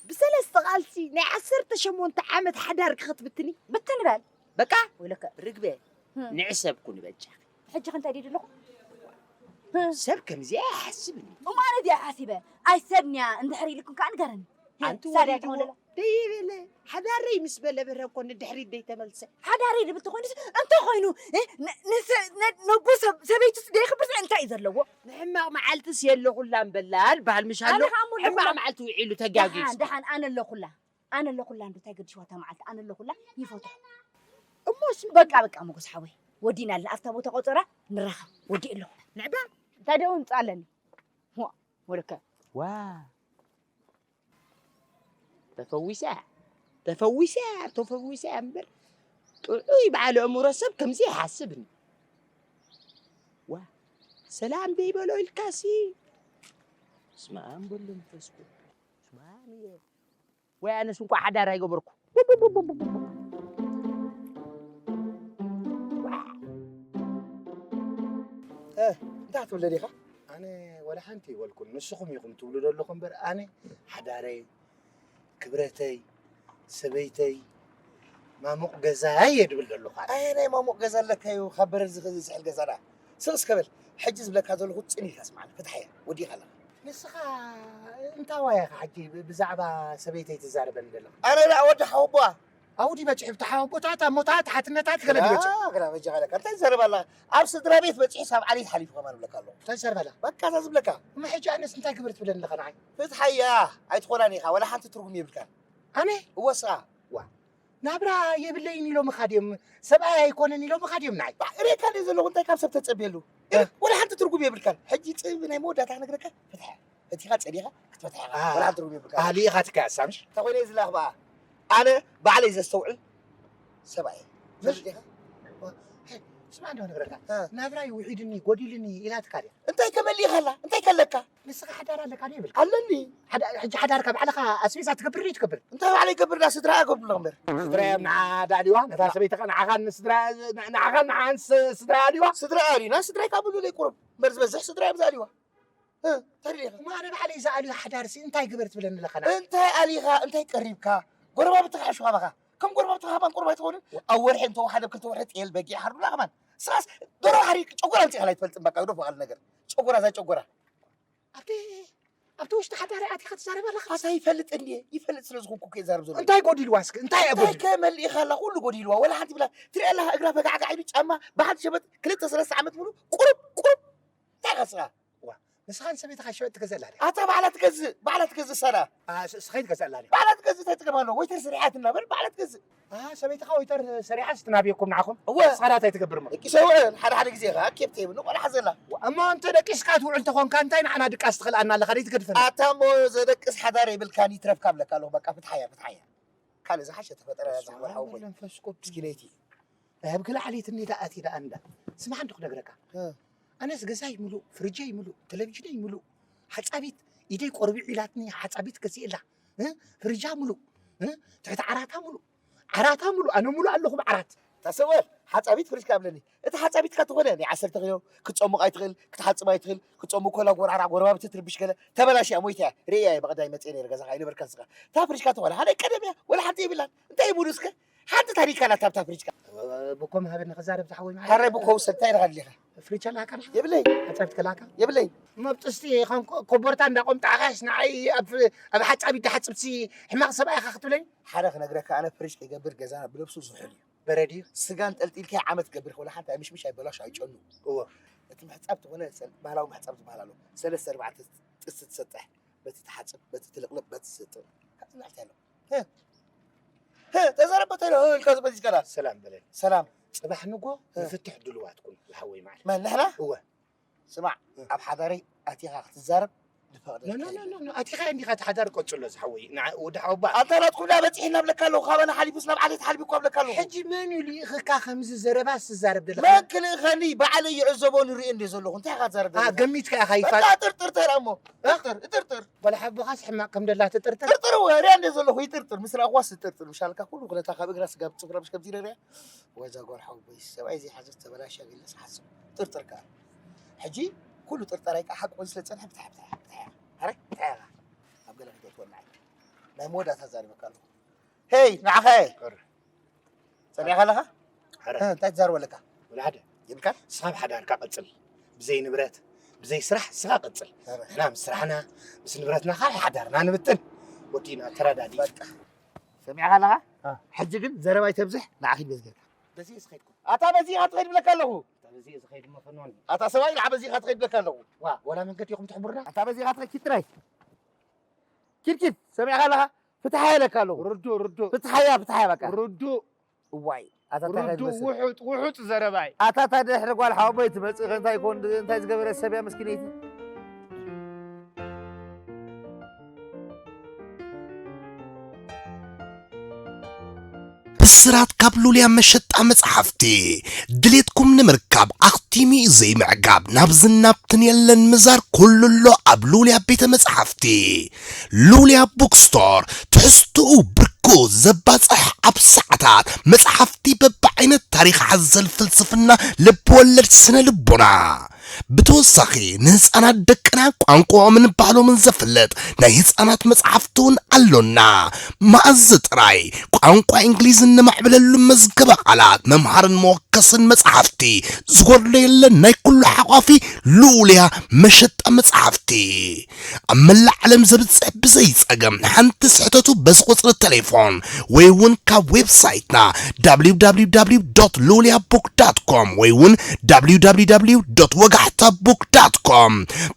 ብሰለስተ ቃልሲ ናይ ዓሰርተ ሸሞንተ ዓመት ሓዳርኪ ክትብትኒ። ብትን በል በቃ ወይለከ ርግበ ንዕሰብ ኩኒ በጃኺ። ሕጂ ከ እንታይ ድዩ ኣለኹ? ሰብ ከምዚኣ ይሓስብ እንዲ። እሞ ኣነ ድያ ሓሲበ ኣይሰብንያ እንድሕር ኢልኩም ከኣ ንገረኒ። ኣንቲ ሳድያ ወሪድዎ ተወለለ። ደይበለ ሓዳረይ ምስ በለ ብረ እኮ ንድሕሪት ደይተመልሰ። ሓዳረይ ድብል ተኾይኑስ እንተ ኾይኑ እ፣ ን- ንሰ- ነ- ነቦ ሰብ- ሰበይቱስ ደይኽብር እንታይ እዩ ዘለዎ? ንሕማቕ መዓልትስ የለኹላን በላ ድበሃል ምሽ ኣሎ። ኣነ ከኣ እሞ ኣለኹላ። ሕማቕ መዓልቲ ውዒሉ ተጋግዩ። ደሓን ደሓን ኣነ ኣለኹላ። ኣነ ኣለኹላ እንዶ እንታይ ገድሽዋ እታ መዓልቲ ኣነ ኣለኹላ ይፈትሖ። እሞስ በቃ በቃ ሞጎስ ሓወይ ወዲእና ኣለና ኣብታ ቦታ ቆፀራ ንራኸብ ወዲእ ኣለኹ ንዕባ እንታይ ደው ምፃ ኣለኒ ዋ ወለከ ዋ ተፈዊሳ ተፈዊሳ ተፈዊሳ እምበር ጥዑይ በዓል ኣእምሮ ሰብ ከምዚ ይሓስብ ኒ ዋ ሰላም ደይበሎ ኢልካሲ ስመ ኣብ ወወልድ ወመንፈስ ቅዱስ ስመ ኣብ እየ ወይ ኣነስ እንኳዕ ሓዳር ኣይገበርኩ። እንታይ ትብለ ዲኻ? ኣነ ወላ ሓንቲ ይበልኩን ንስኹም ኢኹም ትብሉ ዘለኹም እምበር ኣነ ሓዳረይ ክብረተይ ሰበይተይ ማሙቕ ገዛይ እየ ድብል ዘለኹ ኣነ። ኣየናይ ማሙቕ ገዛ ኣለካ እዩ ካብ በረድ ዝኽእል ዝስሕል ገዛ ደኣ? ስቕ እስከ በል ሕጂ ዝብለካ ዘለኹ ጽን ኢልካ ስምዓኒ ፍትሓያ ወዲእካ ኣለኻ። ንስኻ እንታዋይ ኢኻ ሕጂ ብዛዕባ ሰበይተይ ትዛረበኒ ዘለኻ? ኣነ ደኣ ወዲ ሓወቦኣ። ኣብኡ ድዩ በጺሑ? ብቲ ሓወቦታት፣ ኣሞታት፣ ሓትነታት ገለ ድዩ በጺሑ? ግራ በጃኻ ኣለካ። እንታይ ትዛረብ ኣለኻ? ኣብ ስድራ ቤት በጺሑ ሳብ ዓሌት ሓሊፉ ከማን እብለካ ኣለኹ። እንታይ ትዛረብ ኣለኻ? በቃ እዛ ዝብለካ። እሞ ሕጂ ኣነስ እንታይ ግበር ትብለኒ ኣለኻ ንዓይ? ፍትሓያ ኣይትኾናን ኢኻ። ዋላ ሓንቲ ትርጉም የብልካን። ኣነ? እወ እስኻ። ዋ። ናብራ የብለይን ኢሎምኻ ድዮም? ሰብኣይ ኣይኮነን ኢሎምኻ ድዮም ንዓይ? ባ- ርእየካ ድየ ዘለኹ እንታይ ካብ ሰብ ተጸብየሉ? እ። ወላ ሓንቲ ትርጉም የብልካን። ሕጂ ጽብ ናይ መወዳእታ ክነግረካ ፍትሓያ። ፈቲኻ ጸሊኻ ክትፈትሕ ኢኻ። አ፣ ወላ ሓንቲ ርጉም የብልካ። ኣህሊ ኢኻ ትካየሳ፣ ምሽ? እንታይ ኮይነ እዩ ዝላኽ በኣ? ኣነ ባዕለይ ዘስተውዕል ሰብኣይ እየ። መሽ? ፈሊጥ ኢኻ? ዋ፣ ሄይ፣ ስማዕ እንዶ ክነግረካ። እ። ናብራይ ውሒድኒ፣ ጎዲልኒ ኢላትካ ድያ? እንታይ ከመሊእኻላ? እንታይ ከለካ? ንስኻ ሓዳር ኣለካ ድዩ ይብልካ? ኣለኒ። ሓዳ-፣ ሕጂ ሓዳርካ ባዕልኻ ኣስቤዛ ትገብር ድዩ ትገብር? እንታይ ባዕለይ ይገብር? ዳ ስድራ እያ ከብድሎ እምበር። ስድራ እዮም ንዓ ዳልዋ፣ ነታ ሰበይትኻ ንዓኻን ንስድራ-፣ ንዓኻን ንዓን ስ-፣ ስድራ ኣልዋ? ስድራ ኣልዩና፣ ስድራይ ካብ ብሉለይ ቁሩብ። እምበር ዝበዝሕ ስድራ እዮም ዝኣልዋ። እ፣ እንታይ ደሊኻ? እሞ ኣነ ባዕለይ ዝኣልዮ ሓዳርሲ እንታይ ግበር ትብለኒ ኣለኻ ንዓ? እንታይ ኣሊኻ? እንታይ ቀሪብካ? ጎረባብትኻ ሓሹ ካባኻ። ከም ጎረባብትኻ ከማን ቁሩብ ኣይትኾንን? ኣብ ወርሒ እንተወሓደ ክልተ ወርሒ ጤል በጊዕ ሓርዱላ ከማን። ንስኻስ ደሮ ሓሪድካ ጨጎራ ኣምጺእካላ ኣይትፈልጥን። በቃ ግደፎ ካልእ ነገር። ጨጎራ፣ እዛ ጨጎራ። ኣብቲ፣ ኣብቲ ውሽጢ ሓዳር ኣቲኻ ትዛረብ ኣለኻ? ኣታ ይፈልጥ እንድየ። ይፈልጥ ስለ ዝኾንኩ እኮ ይዛረብ ዘሎ። እንታይ ጎዲልዋ እስኪ? እንታይ እያ እንታይ ጎዲሉ? ከመሊእኻላ? ኩሉ ጎዲልዋ። ወላ ሓንቲ ብላ ትሪኣ ኣለኻ? እግራ ፈጋዕጋዕ ኢሉ ጫማ ብሓንቲ ሸበጥ ክልተ ሰለስተ ዓመት ሙሉ ቁሩብ፣ ቁሩብ። እንታይ ኢኻ ንስኻ? ዋ፣ ንስኻን ሰበይትኻ ሸበጥ ትገዝኣላ ድያ? ኣታ ባዕላ ትገዝእ፣ ባዕላ ትገዝእ ሳላ። ኣ፣ ስ-፣ ስኸይ ትገዝኣላ ድያ? ባዕላ ትገዝእ፣ እንታይ ጸገም ኣለዎ? ወይተር ሰሪሓትና እምበር ባዕላ ትገዝእ። ኣ፣ ሰበይትኻ ወይተር ሰሪሓስ ትናብየኩም ንዓኹም? እወ። ንስኻ ታይ ትገብር እሞ? ደቂሰ ውዕል፣ ሓደ ሓደ ግዜ ኸኣ ኬፕ ተይብሉ ቆልዓ ዘላ። ዋ፣ እሞ እንተ ደቂስካ ትውዕል ተኾንካ እንታይ ንዓና ድቃስ ትኽልኣና ኣለኻ ደይ ትገድፈና? ኣታ እሞ ዘደቅስ ሓዳር የብልካን ይትረፍካ እብለካ ኣለኹ። በቃ ፍትሓያ፣ ፍትሓያ። ካልእ ዝሓሸ ተፈጠረ በስመ ዝሕወር ኣብ ሓወቦይ። ወመንፈስ ቅዱስ። እስኪ ለይቲ። ኣብ ክልዓሊት እኒ ደኣ ኣቲ ደኣ እንዳ። ስማዕ እንዶ ክነግረካ። እ። ኣነስ ገዛይ ምሉእ፣ ፍርጀይ ምሉእ፣ ቴሌቪዥነይ ምሉእ፣ ሓጻቢት ኢደይ ቆርቢዕ ኢላትኒ ሓጻቢት ገዚእላ። እ? ፍርጃ ምሉእ፣ እ? ትሕቲ ዓራታ ምሉእ፣ ዓራታ ምሉእ፣ ኣነ ምሉእ ኣለኹ ብዓራት። ታሰወል፣ ሓጻቢት ፍርጅ ከኣ ብለኒ። እቲ ሓጻቢትካ ተኾነ ናይ ዓሰርተ ኪሎ ክትጸሙቕ ኣይትኽእል፣ ክትሓጽብ ኣይትኽእል፣ ክትጸሙቕ ኮላ ጎራዕራዕ ጎረባብቲ ትርብሽ ገለ ተበላሽያ ሞይታ እያ። ርእያ እየ ብቐዳይ መጽየ ነይረ ገዛኻ ኣይነበርካን ስኻ። እታ ፍርጅካ ተኾነ ሓላይ ቀደም እያ፣ ወላ ሓንቲ የብላን። እንታይ ይብሉ እስከ? ሓንቲ ታሪካ ናታ ኣብታ ፍርጅካ። ብኮም ሃበኒ ክዛረብ ዝሓወይ ማለት። ሓራይ ብኮ ውሰድ፣ እንታይ ኢኻ ኣድሊኻ? ፍርጅ ኣላካ ንኻ? የብለይ። ሓጻቢት ከላካ? የብለይ። መብጥስቲ ከም ኮ-፣ ኮቦርታ እንዳቆምጣዕኻስ ንዓይ ኣብ፣ ኣብ ሓጻቢት ድሓጽብሲ ሕማቕ ሰብኣይ ኢኻ ክትብለኝ? ሓደ ክነግረካ፣ ኣነ ፍርጅ ከይገብር ገዛና ብነብሱ ዝሑል እዩ። በረድ እዩ። ስጋ እንጠልጢልካ ዓመት ገብር፣ ወላ ሓንቲ ኣይምሽምሽ ኣይበላሽ ኣይጨኑ። እወ። እቲ ምሕጻብ ተኾነ ሰል-፣ ባህላዊ ምሕጻብ ዝበሃል ኣሎ። ሰለስተ ኣርባዕተ ጥስቲ ትሰጥሕ። በቲ ትሓጽብ፣ በቲ ትልቕልቕ፣ በቲ ትስጥም። ካብዚ ንላዕሊ እንታይ ኣሎ? ህ። ህ፣ ተዛረብ፣ እንታይ ኣሎ? ህ፣ ኢልካ ዝመዚዝካና። ሰላም በለኒ። ሰላም። ጽባሕ ንጎ ህ። ንፍትሕ ድሉዋት ኩን፣ ዝሓወይ ማዕረ። መን፣ ንሕና? እወ። ስማዕ፣ እ። ኣብ ሓዳረይ ኣቲኻ ክትዛረብ ንፈቕደልካ ኖ፣ ኖ፣ ኖ፣ የለን። ኖ፣ ኖ፣ ኣቲኻ እንዲኻ እቲ ሓዳር ቀጽሎ ዝሓወይ። ንዓ-፣ ወዲ ሓወባ። ኣንታ ናትኩም ዳ በጺሕና እብለካ ኣለኹ፣ ካባና ሓሊፉስ ናብ ዓሌት ሓሊፉ እኳ እብለካ ኣለኹ። ሕጂ መን እዩ ልኢኽካ ከምዚ ዘረባ ትዛረብ ዘለኻ? መን ክልእኸኒ? ባዕለይ ይዕዘቦ ንርእዮ እንደ ዘለኹ። እንታይ ኢኻ ትዛረብ ኣ፣ ዘለኻ? ገሚትካ ኢኻ ይፋል። በቃ ጥርጥር ተራ እሞ። እ? ጥርጥር፣ ጥርጥር። ጓል ሓቦኻስ ሕማቕ ከም ደላ ትጥርጥር? ጥርጥር እወ፣ ርእያ እንደ ዘለኹ ይጥርጥር። ምስ ረኣኽዋስ ዝጥርጥር። ምሻልካ ኩሉ ኩነታ ካብ እግራ ስጋብ ጽፍራ ምሽ ከምዚ ኢለ ርእያ። ወዛ ጓል ሓቦይ፣ ሰብኣይ ዘይሓዘት ተበላሽያ ኢለስ ሓስብ። ጥርጥር ከኣ። ሕጂ ኩሉ ጥርጠራይ ከኣ ሓቂ ኮይኑ ስለ ዝጸንሐ ብታሕ፣ ብታሕ፣ ብታሕ። ኣረ፣ ብታሕ። ኣብ ገለ ክትወልዓይ። ናይ መወዳእታ ዛሪበካ ኣለኹ። ሄይ፣ ንዓኻ እየ። ጸኒዕካ ኣለኻ? ሓረ። እ፣ እንታይ ትዛረብ ኣለካ? ወላ ሓደ። የብልካን? ንስኻ ኣብ ሓዳርካ ቀጽል። ብዘይ ንብረት፣ ብዘይ ስራሕ ንስኻ ቀጽል። ኣረ። ንሕና ምስ ስራሕና፣ ምስ ንብረትና ካብ ሓዳርና ንብትን። ወዲና ተረዳዲ። በቃ። ሰሚዕካ ኣለኻ? እ። ሕጂ ግን ዘረባ ኣይተብዝሕ፣ ንዓ ኪድ በዚ ጌርካ። በዚ እየ ዝኸይድ እኮ። ኣታ በዚ ኢኻ ትኸይድ ብለካ ኣለኹ። ኣታ በዚ እየ ዝኸይድ እሞ ፈኖኒ። ኣታ ሰብኣይ፣ ንዓ በዚ ኢኻ ትኸይድ ብለካ ኣለኹ። ዋ፣ ወላ መንገዲ ኢኹም ትሕብሩና? ኣታ በዚ ኢኻ ትኸይድ፣ ኪድ ጥራይ። ኪድ፣ ኪድ፣ ሰሚዕካ ኣለኻ? ፍትሓያ ኢለካ ኣለኹ። ርዱእ፣ ርዱእ። ፍትሓያ፣ ፍትሓያ በቃ። ርዱእ። እዋይ፣ ኣታ እንታይ ርዱእ፣ ዝመስል? ውሑጥ፣ ውሑጥ ዘረባይ። ኣታ እታ ድሕሪ ጓል ሓወቦይ ትመጽእ ከ እንታይ ኮን፣ እንታይ ዝገበረ ሰብ እያ መስኪነይቲ? ብስራት ካብ ሉልያ መሸጣ መጽሓፍቲ። ድሌትኩም ንምርካብ ኣኽቲሙ እዩ ዘይምዕጋብ። ናብዝን ናብትን የለን ምዛር፣ ኩሉ ኣሎ ኣብ ሉልያ ቤተ መጽሓፍቲ። ሉልያ ቡክስቶር፣ ትሕዝትኡ ብርኩ ዘባጽሕ፣ ኣብ ሰዓታት መጽሓፍቲ በብዓይነት፣ ታሪኽ ሓዘል፣ ፍልስፍና፣ ልብ ወለድ፣ ስነ ልቦና። ብተወሳኺ ንህፃናት ደቅና ቋንቋኦምን ባህሎምን ዘፍልጥ ናይ ህፃናት መፅሓፍቲ እውን ኣሎና። መኣዝ ጥራይ ቋንቋ እንግሊዝ እነማዕብለሉ መዝገበ ቃላት፣ መምሃርን መወከስን መፅሓፍቲ ዝጎድሎ የለን። ናይ ኩሉ ሓቋፊ ሉልያ መሸጣ መፅሓፍቲ። ኣብ መላእ ዓለም ዘብፅሕ ብዘይ ፀገም ሓንቲ ስሕተቱ በዚ ቁፅሪ ቴሌፎን ወይ እውን ካብ ዌብሳይትና www.luliabook.com ወይ እውን www.ወጋሕታbook.com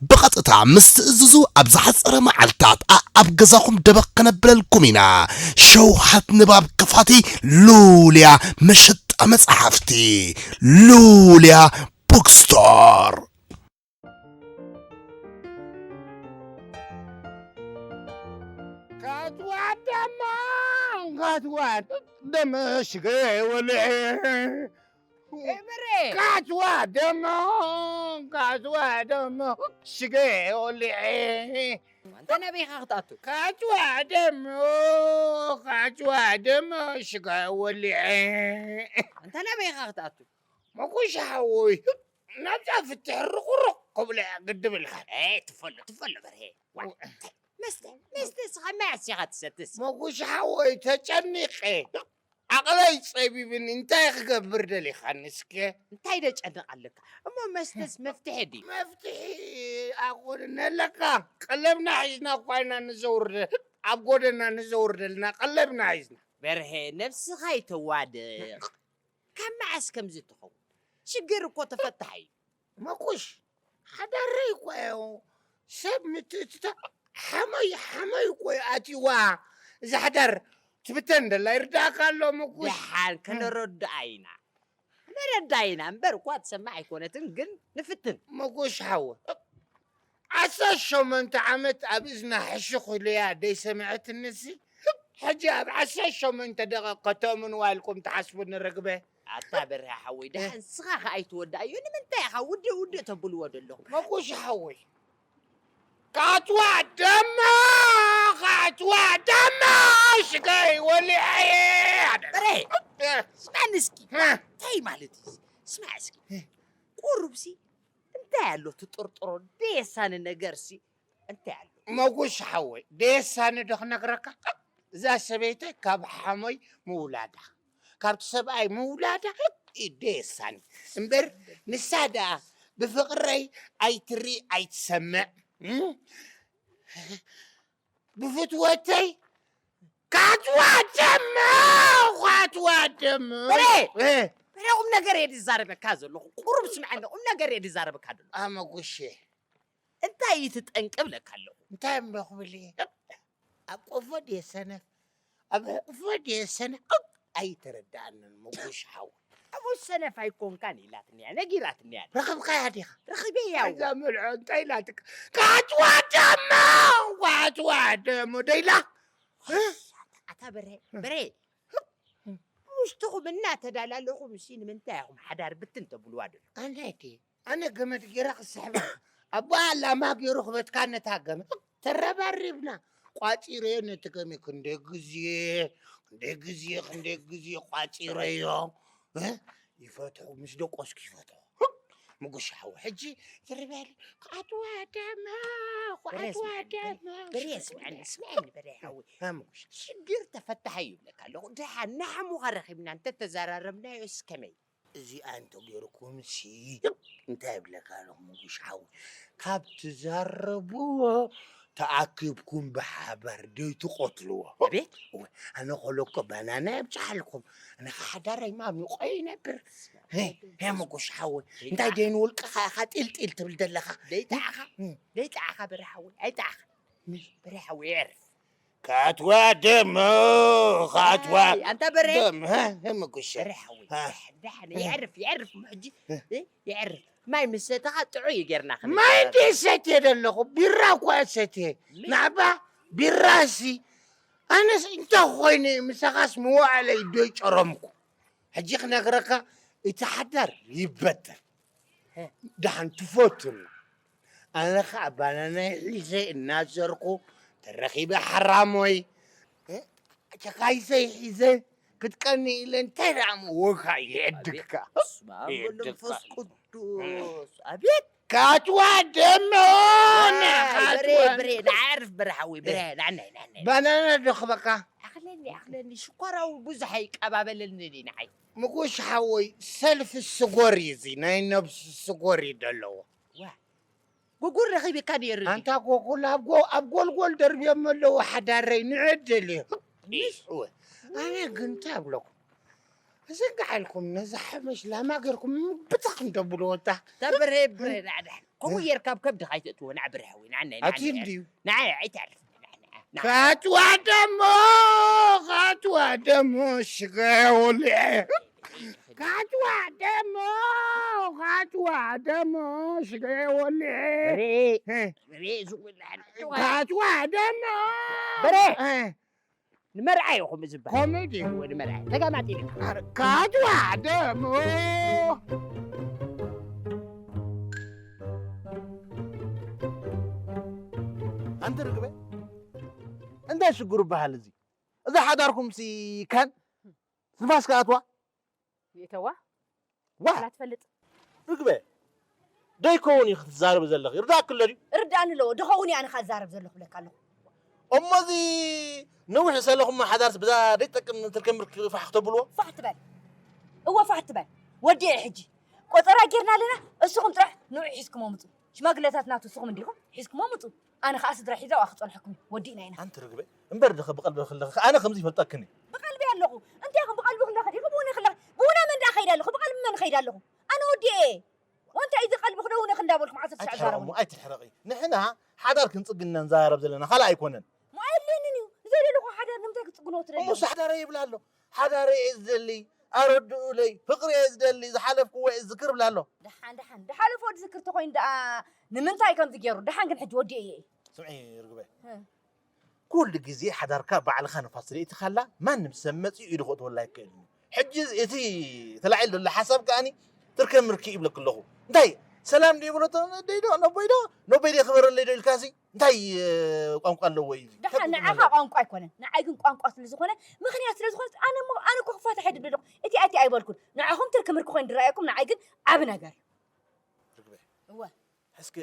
ብቐጥታ ምስ ትእዝዙ ኣብ ዝሓፀረ መዓልታት ኣኣብ ገዛኹም ደበኽ ከነብለልኩም ኢና። ሸውሃት ንባብ ክፋቲ ሉልያ መሸጣ መፅሓፍቲ ሉልያ ቡክስቶር። ካትዋ ደመ ሽገ ወልዔ። በሬ ካትዋ ደመ፣ ካትዋ ደመ ሽገ ወልዔ። ኣንተ ናበይ ኢኻ ክትኣቱ? ካትዋ ደመ፣ ካትዋ ደመ ሽገ ወልዔ። ኣንተ ናበይ ኢኻ ክትኣቱ? መጉሽ ሓወይ፣ ናብዛ ፍትሕ ርቑርቕ ክብለ ግድብ ኢልካ። ኤ ትፈሎ ትፈሎ በርሄ። ዋ፣ መስተ መስተ ስኻ ማይ ኣሲኻ ትሰትስ። መጉሽ ሓወይ፣ ተጨኒቐ፣ ዓቕለይ ጸቢብኒ፣ እንታይ ክገብር ደሊኻኒ እስከ? እንታይ ደጨንቕ ኣለካ? እሞ መስተስ መፍትሒ ድዩ? መፍትሒ ኣብ ጎደና ኣለካ። ቀለብና ሒዝና እኳ ኢና ንዘውርደ፣ ኣብ ጎደና ንዘውርደልና ቀለብና ሒዝና። በርሄ ነብስኻ ይተዋድቕ። ካብ መዓስ ከምዚ ትኸውን? ሽግር እኮ ተፈታሕ እዩ። መኩሽ ሓዳረይ እኮ እዩ። ሰብ ምትእትታ ሓመይ ሓመይ እኮ እዩ ኣትይዋ። እዛ ሓዳር ትብተን ደላ ይርዳእካ ኣሎ መኩሽ። ደሓን ከነረድኣ ኢና። ነረዳ ኢና እምበር እኳ ትሰማዕ ኣይኮነትን፣ ግን ንፍትን። መጎሽ ሓወ፣ ዓሰርተ ሸሞንተ ዓመት ኣብ እዝና ሕሹኽ ኢለያ ደይሰምዐትንሲ፣ ሕጂ ኣብ ዓሰርተ ሸሞንተ ደቂቕ ከተእምንዋ ኢልኩም ትሓስቡኒ ርግበ። ኣታ በርሀ ሓወይ፣ ደሓን ስኻ ከኣ ኣይትወድኣዮ። ንምንታይ ኢኻ ውድእ ውድእ ተብልዎ ዘለኹም? መጎሽ ሓወይ፣ ካትዋ ደማ፣ ካትዋ ደማ፣ ሽገይ ወሊዐየ። በሬ፣ ስማዕኒ እስኪ። እንታይ ማለት እዩ? ስማዕ እስኪ። ቁሩብሲ እንታይ ኣሎ ትጥርጥሮ? ደየሳኒ ነገርሲ እንታይ ኣሎ? መጉሽ ሓወይ፣ ደየሳኒ ዶ ክነግረካ? እዛ ሰበይተይ ካብ ሓሞይ ምውላዳ፣ ካብቲ ሰብኣይ ምውላዳ እዩ ደየሳኒ። እምበር ንሳ ደኣ ብፍቕረይ ኣይትርኢ ኣይትሰምዕ። እም? ብፍትወተይ ካትዋ ደማ፣ ካትዋ ደማ። በሬ! እ፣ በሬ፣ ቁም ነገር እየ ዝዛረበካ ዘለኹ። ቁሩብ ስምዐኒ፣ ቁም ነገር እየ ዝዛረበካ ዘለኹ። ኣመጉሼ። እንታይ እዩ ትጠንቅብ ለካ ኣለኹ? እንታይ እሞ ክብል እየ? ኣብ ቆፎ ድየ ሰነፍ? ኣብ ሕቕፎ ድየ ሰነፍ? ኣይተረድኣንን መጉሽ ሓው። ኣብኡ ሰነፍ ኣይኮንካን ኢላትኒ እያ፣ ነጊራትኒ እያ። ረኸብካያ ዲኻ? ረኺበያ እያ። እዛ መልዖ እንታይ ኢላትካ? ካትዋ ደማ፣ ካትዋ ደማ ደይላ? ኣታ በሬ፣ በሬ፣ ውሽጥኹም እናተዳላለኹም እሲ ንምንታይ ኢኹም ሓዳር ብትን ተብልዋ ደሎ? ኣነ ድየ? ኣነ ገመድ ገይረ ክስሕባ፣ ኣቦኣ ላማ ገይሩ ክበትካ ነታ ገመድ። ተረባሪብና ቋጺረዮ ነቲ ገመድ። ክንደይ ግዜ፣ ክንደይ ግዜ፣ ክንደይ ግዜ ቋጺረዮ። እ? ይፈትሑ፣ ምስ ደቆስኩ ይፈትሑ። ምጉሽ ሓው፣ ሕጂ ትርበል፣ ክኣትዋ ደማ፣ በሬ ክኣትዋ ስምዐኒ፣ ደማ። በሬ ስምዐኒ፣ ስምዐኒ በሬ ሓዊ። እ፣ ምጉሽ። ሽግር ተፈታሒ እዩ ይብለካ ኣለኹ። ደሓን ንሓሙኻ ረኺብና እንተተዘራረብናዮ እስከመይ? እዚኣ እንተገይርኩምሲ እንታይ ይብለካ ኣለኹ ምጉሽ ሓው፣ ካብ ትዛረብዎ ተኣኪብኩም ብሓባር ደይትቐትልዎ። ቤት እወ፣ ኣነ ከለኮ ባናና የብፅሓልኩም። ኣነ ከዓ ሓዳረይ ማሚቆ ይነብር። ሄ፣ ሄ ምጉሽ ሓወይ፣ እንታይ ደይን ውልቅኻ ኢኻ ጢልጢል ትብል ዘለኻ? ደይጣዕኻ እም። ደይጣዕኻ በሬ ሓዊ ኣይጣዕኻ። በሬ ሓዊ የዕርፍ። ካትዋ ደሞ፣ ካትዋ ኣይ፣ ኣንታ በሬ ደም፣ ሀ፣ ሄ ምጉሽ። በሬ ሓዊ ሀ። ደሓን የዕርፍ፣ የዕርፍ እሞ ሕጂ እ፣ የዕርፍ። ማይ ምስ ሰተኻ ጥዑይ እዩ ጌርና ማይ እንዲ ሰትየ ደለኹ፣ ቢራ እኳ ሰትየ። ናዕባ ቢራሲ ኣነስ እንታይ ኮይነ ምሳኻስ መዋዕለይ ዶ ይጨረምኩ። ሕጂ ክነግረካ እቲ ሓዳር ይበተን። ደሓን ትፈቱና። ኣነ ኸዓ ባናናይ ሒዘ እናዘርኩ ተረኺበ ሓራሞይ፣ እ፣ ጨካይሰይ ሒዘ ክትቀኒ ኢለ እንታይ ደኣ እሞ ወጋ ይዕድግካ። በስመ ኣብ ወወልድ ወመንፈስ ቅዱስ። ኣቤት ካትዋ ደሞ፣ ኣይ፣ በሬ ካትዋ በሬ ንዓርፍ በሬ ሓዊ በሬ ናዕናይ ናዕናይ ባናና ዶ ክበካ? ኣኽለኒ ኣኽለኒ ሽኮራዊ ብዙሕ ኣይቀባበለኒ ንዓይ። ምጉሽ ሓወይ፣ ሰልፊ ስጎር እዩ እዚ፣ ናይ ነብሲ ስጎር እዩ ዘለዎ። ዋ ጉጉር ረኺብካ ነይሩ ድዩ? ኣንታ ጎጉል ኣብ ጎ-፣ ኣብ ጎልጎል ደርብዮም ኣለዉ ሓዳረይ፣ ንዕድል እዩ። እወ፣ ኣነ ግን እንታይ ኣብለኩም? ዝንጋዓልኩም ነዛ ሓመሽ ላማ ገርኩም ብትኽ እንተብልዎ እታ። እታ ብርሄ ብርሄ ናዕዳሕ ከምኡ ጌርካ ኣብ ከብድኻ ኣይተእትዎ። ናዕ ብርሄ ሓወይ፣ ናዕናይ ናዕናይ ኣትዩ እንድዩ። ናዕ ኣይተዕርፍ። ናዕ ናዕ ናዕ ካትዋ ደሞ፣ ካትዋ ደሞ ሽገ ወልዐ። ካትዋ ደሞ፣ ካትዋ ደሞ ሽገ ወልዐ። በሬ እ፣ በሬ ዝጉላል ካትዋ ደሞ። በሬ እ፣ ንመርዓ እዩ ከምኡ ዝበሃል። ከምኡ ድዩ? እወ፣ ንመርዓ ተጋማጢ እዩ። ኣረ፣ ካድዋ ደሞ። ኣንቲ ርግበ፣ እንታይ ሽግሩ በሃል እዚ? እዛ ሓዳርኩም ሲ ካን ንፋስ ከኣትዋ? ይእተዋ? ዋ! ኣላ ትፈልጥ። ርግበ፣ ደይከውን እዩ ክትዛረብ ዘለኺ። ርዳእኪ ኣሎ ድዩ? ርዳእኒ ኣለዎ። ድኸውን እዩ ኣነ ካብ ዝዛረብ ዘለኹ ብለካ ኣለኹ። እሞ እዚ ነዊሕ ዘለኹም ሓዳርስ ብዛ ደይጠቅም ትልከም ፋሕ ክተብልዎ? ፋሕ ትበል። እወ ፋሕ ትበል። ወዲኤ ሕጂ። ቆጸራ ጌርና ኣለና። እስኹም ጥራሕ ንዑ ሒዝኩሞ ምጹ። ሽማግለታት ናቱ እስኹም እንዲኹም ሒዝኩሞ ምጹ። ኣነ ኸኣ ስድራ ሒዘ ኣብኣ ክጸንሐኩም እዩ። ወዲእና ኢና። ኣንቲ ርግበ፣ እምበር ድኸ ብቐልቢ ከለኺ ኣነ ከምዚ ይፈልጠክን እየ። ብቐልቢ ኣለኹ። እንታይ ኢኹም ብቐልቢ ከለኺ ዲኹ ብእውነ ከለኺ? ብእውነ መን ደኣ ከይደ ኣለኹ? ብቐልቢ መን ከይደ ኣለኹ? ኣነ ወዲኤ እየ። ወንታይ እዚ ቀልቢ ክደውነ ክንዳበልኩም ዓሰርተ ሻዕ ኣይትሕረቂ እሞ፣ ዛረቡ። ኣይትሕረቂ። ንሕና ሓዳር ክንጽግን ኢና ንዛረብ ዘለና፣ ካልእ ኣይኮነን። ሞ ኣየድልየንን እዩ። ንዘይደለኹ ሓዳር ንምንታይ ክጽግኖ እሞ ትደልዩ? እሱ ሓዳረይ ይብል ኣሎ። ሓዳረይ እየ ዝደሊ፣ ኣረድኡለይ፣ ፍቕሪ እየ ዝደሊ፣ ዝሓለፍክዎ እየ ዝዝክር ይብል ኣሎ። ደሓን፣ ደሓን። ዝሓለፎ ዝዝክር ተኾይኑ ደኣ ንምንታይ ከምዚ ገይሩ? ደሓን ግን ሕጂ ወዲኤ እየ። ስምዒ ርግበ። እ። ኩሉ ግዜ ሓዳርካ ባዕልኻ ንፋስ ርእትኻላ ማንም ሰብ መጺኡ ኢዱ ክእትወላ ኣይክእልን እዩ። ሕጂ እቲ ተላዒሉ ዘሎ ሓሳብ ከኣኒ ትርከ ምርኪ ይብለክ ኣለኹ። እንታይ ሰላም ድዩ ብሎ ነደይ ዶ ነቦይ ዶ ነቦይ ዶ ክበረለይ ዶ ኢልካሲ እንታይ እ፣ ቋንቋ ኣለዎ እዩ እዚ? ደሓን ከብድ ንዓኻ ማለት ቋንቋ ኣይኮነን። ንዓይ ግን ቋንቋ ስለ ዝኾነ ምኽንያት ስለ ዝኾነ ኣነ እሞ ኣነ እኮ ክፋታሕ እየ ድብል ኣለኹ። እቲ ኣቲ ኣይበልኩን። ንዓኹም ትርኪ ምርኪ ኮይኑ ድረኣየኩም ንዓይ ግን ዓቢ ነገር እዩ። ርግበ። እወ። እስኪ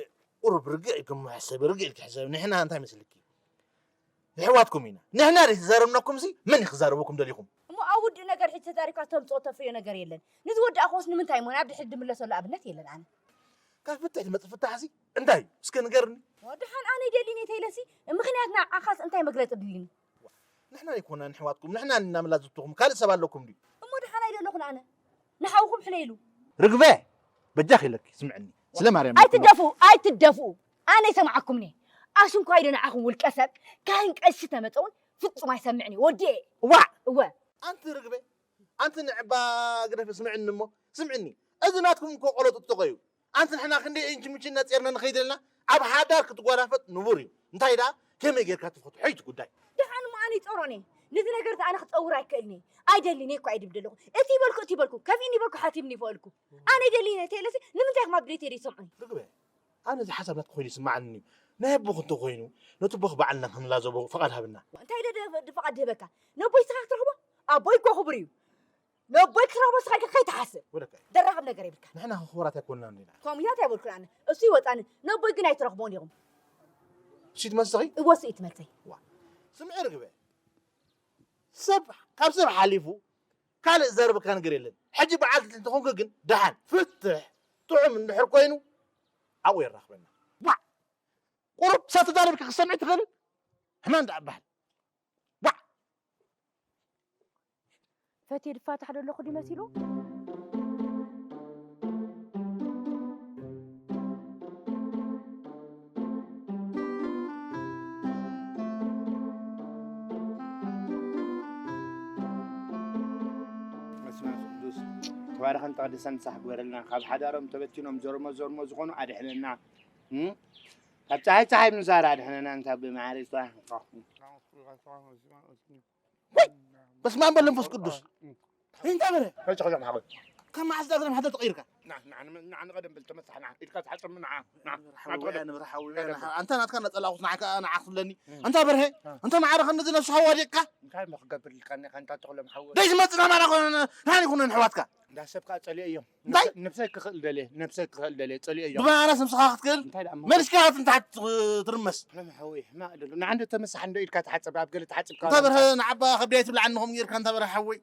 ቁሩብ ርግእ ኢልኩም ሕሰቢ፣ ርግእ ኢልኪ ሕሰቢ። ንሕና እንታይ መስልኪ? የሕዋትኩም ኢና። ንሕና ደይ ተዛረብናኩም ሲ መን እዩ ክዛረበኩም ደሊኹም? እሞ ኣብ ውድእ ነገር ሕጂ ተዛሪብካ ተምጽኦ ተፍርዮ ነገር የለን። ንዝወዳእክዎስ ንምንታይ እሞ ናብ ድሕሪት ድምለሰሉ ኣብነት የለን ኣነ። ካብ ፍትሕ ዝመጽእ ፍታሕ ሲ እንታይ እዩ? እስከ ንገርኒ። ወድሓን ኣነ ይደሊኒ ተይለሲ ምኽንያት ንዓኻስ እንታይ መግለጺ ድልኒ? ንሕና ኣይኮናን ኣሕዋትኩም፣ ንሕና እናመላዘትኹም ካልእ ሰብ ኣለኩም ድዩ? እሞ ድሓን ኣይደለኹን ኣነ። ንሓውኹም ሕለይሉ። ርግበ፣ በጃኺ ኢለኪ ስምዕኒ። ስለ ማርያም ኣይትደፍኡ፣ ኣይትደፍኡ። ኣነ ይሰምዓኩም እየ። ኣሽንኳይ ዶ ንዓኹም ውልቀ ሰብ፣ ካህን ቀሺ ተመጸ እውን ፍጹም ኣይሰምዕን እየ። ወዲኤ። እዋዕ! እወ። ኣንቲ ርግበ፣ ኣንቲ ንዕባ ግደፊ ስምዕኒ እሞ፣ ስምዕኒ። እዚ ናትኩም እኮ ቆሎ ጥጥቆ እዩ። ኣንቲ ንሕና ክንደይ ኢንች ምችን ነጺርና ንኸይድ ኣለና፣ ኣብ ሓዳር ክትጓናፈጥ ንቡር እዩ። እንታይ ደኣ፣ ከመይ ጌርካ ትፈትሖ እዩ እቲ ጉዳይ። ደሓን እሞ ኣነ ይጸሮን እየ። ነዚ ነገር እዚ ኣነ ክጸውር ኣይክእልን እየ። ኣይደልን እየ እኮ ኣይድብል ዘለኹ። እቲ ይበልኩ፣ እቲ ይበልኩ፣ ከፊእኒ ይበልኩ፣ ሓቲምኒ ይፈእልኩ። ኣነ ይደልን እየ ተይለሲ፣ ንምንታይ ኢኹም ኣብ ድሌተይ ዘይሰምዑኒ? ርግበ፣ ኣነ እዚ ሓሳብ ናትኪ ኮይኑ ይስምዓኒ እዩ። ናይ ኣቦኺ እንተኾይኑ፣ ነቲ ኣቦኺ ባዕልና ክንላዘቦ ፍቓድ ሃብና። እንታይ ደ-፣ ደ-፣ ፍቓድ ድህበካ? ነቦይ ስኻ ክትረኽቦ? ኣቦይ እኮ ክቡር እዩ። ነቦይ ክትረኽቦ ስኻ ኢልካ ከይትሓስብ። ወደቀ። ደራኸብ ነገር የብልካ። ንሕና ክኹራት ኣይኮንናን ኢና። ከምኡታት ኣይበልኩን ኣነ። እሱ ይወጣኒ። ነቦይ ግን ኣይትረኽቦን ኢኹም። እሱ ትመሰኺ? እወ፣ እሱ እዩ ትመልሰይ። ዋ። ስምዒ ርግበ። ሰብ፣ ካብ ሰብ ሓሊፉ ካልእ ዘርብካ ነገር የለን። ሕጂ በዓል እንተኾንኩ ግን ደሓን ፍትሕ ጥዑም እንድሕር ኮይኑ ኣብኡ የራኽበና። ዋ! ቁሩብ ሰብ ተዛሪብካ ክሰምዕ ትኽእልን? ሕማም ደኣ በሃል። ዋ! ፈትየ ድፋታሕ ዶ ኣለኹ ድዩ መሲሉ? በስመ አብ ቅዱስ ተባረኸን ተቐድሰን ንስሓ ግበረልና። ካብ ሓዳሮም ተበቲኖም ዘርሞ ዘርሞ ዝኾኑ ኣድሕነና። እም? ካብ ፀሓይ ፀሓይ ምንዛር ኣድሕነና። እንታ ብመዓረይ ዝተባረኸ። በስመ አብ ወወልድ ወመንፈስ ቅዱስ። እንታይ በለ? ከዚ ከዚ ማሕበር። ካብ መዓስ ዳግም ሓደ ተቐይርካ? ና፣ ና፣ ና፣ ንቐደም በል ተመሳሕ፣ ና፣ ኢድካ ትሓጽብ፣ ና፣ ና፣ ና፣ ሓወይ፣ ትቐደም። ኣነ በርሀ ሓወይ፣ ቀደም። ኣነ፣ ኣንተ ናትካ ነጸላእኹስ ንዓካ፣ ንዓኽ ትብለኒ። እም። እንታይ በርሀ? እ። እንተ ማዕረ ክንድዚ ነብስኻ ወዲቕካ? እንታይ እሞ ክገብር ኢልካ፣ እኔ ካንታ ተኽሎም ሓወይ? ደይ ዝመጽእ ኣማራ ኮነ፣ ናን ይኹነን ኣሕዋትካ። እንዳ ሰብ ከኣ ጸሊኦ እዮም። እንታይ? ነብሰ-፣ ነብሰይ ክኽእል ደልየ፣ ነብሰይ ክኽእል ደልየ፣ ጸሊኦ እዮም። ብማዕረስ ነብስኻ ክትክእል? እንታይ ደኣ እሞ? መልስካ ትንታሓት ትርመስ። ለም ሓወይ፣ ሕማቕ ደሎ። ንዓንዶ ተመሳሕ እንዶ ኢድካ ትሓጽብ፣ ኣብ ገለ ትሓጽብ እንታይ በርሀ፣ ንዓባ ከብዲ ኣይትብልዓኒ፣ ከምኡ ጌርካ እንታይ በርሀ ሓወይ?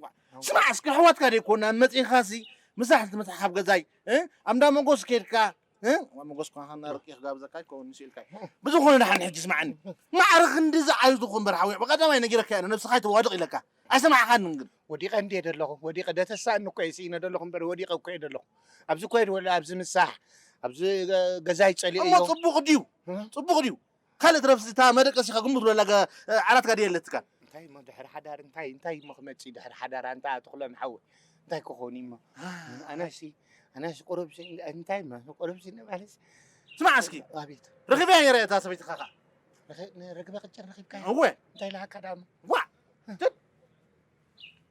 ዋ፣ ስማዕ እስኪ፣ ኣሕዋትካ ደይኮና መጺኻሲ፣ ምሳሕ ትመጽእ ካብ ገዛይ፣ እ? ኣብ እንዳ መጎስ ከይድካ፣ እ? ዋ፣ መጎስ ኮንካ፣ እና ርቂ ክጋብዘካ ይከውን፣ ንሱ ኢልካ እዩ። ብዝኾነ፣ ደሓን ሕጂ ስማዕኒ። ማዕረ ክንድዚ ኣይትኹን በርሓዊ፣ ብቐዳማይ ነጊረካ እየ፣ ነብስኻ ኣይተዋድቕ ኢለካ። ኣይሰማዕካንን ግን። ወዲቐ እንድየ ደለኹ፣ ወዲቐ፣ ደተሳእኒ እኮ እየ ስኢነ ደለኹ እምበር፣ ወዲቐ እኮ እየ ደለኹ። ኣብዚ ኮይድ ወላ ኣብዚ ምሳሕ፣ ኣብዚ ገ-፣ ገዛይ ጸሊኦ እሞ እዮ። ጽቡቕ ድዩ? እ? ጽቡቕ ድዩ? ካልእ ትረፍሲ እታ መደቀሲኻ ግምት ብለላ ገ-፣ ዓራትካ ድየ ኣለትካ? እንታይ እሞ ድሕሪ ሓዳር እንታይ፣ እንታይ እሞ ክመጽእ ድሕሪ ሓዳር ኣንታ ተኽሎም ሓወይ? እንታይ ክኾን እዩ እሞ? ኣነሲ፣ ኣነሲ ቁሩብሲ እንታይ እሞ ቁሩብሲ ንባልስ? ስማዕ እስኪ። ኣቤት። ረኺበያ ነይረ እታ ሰበይትኻ ኸኣ? ረኺ-፣ ን-፣ ርግበ ቅጭር ረኺብካያ? እወ። እንታይ ኢላካ ደኣ እሞ? ዋእ! ስቕ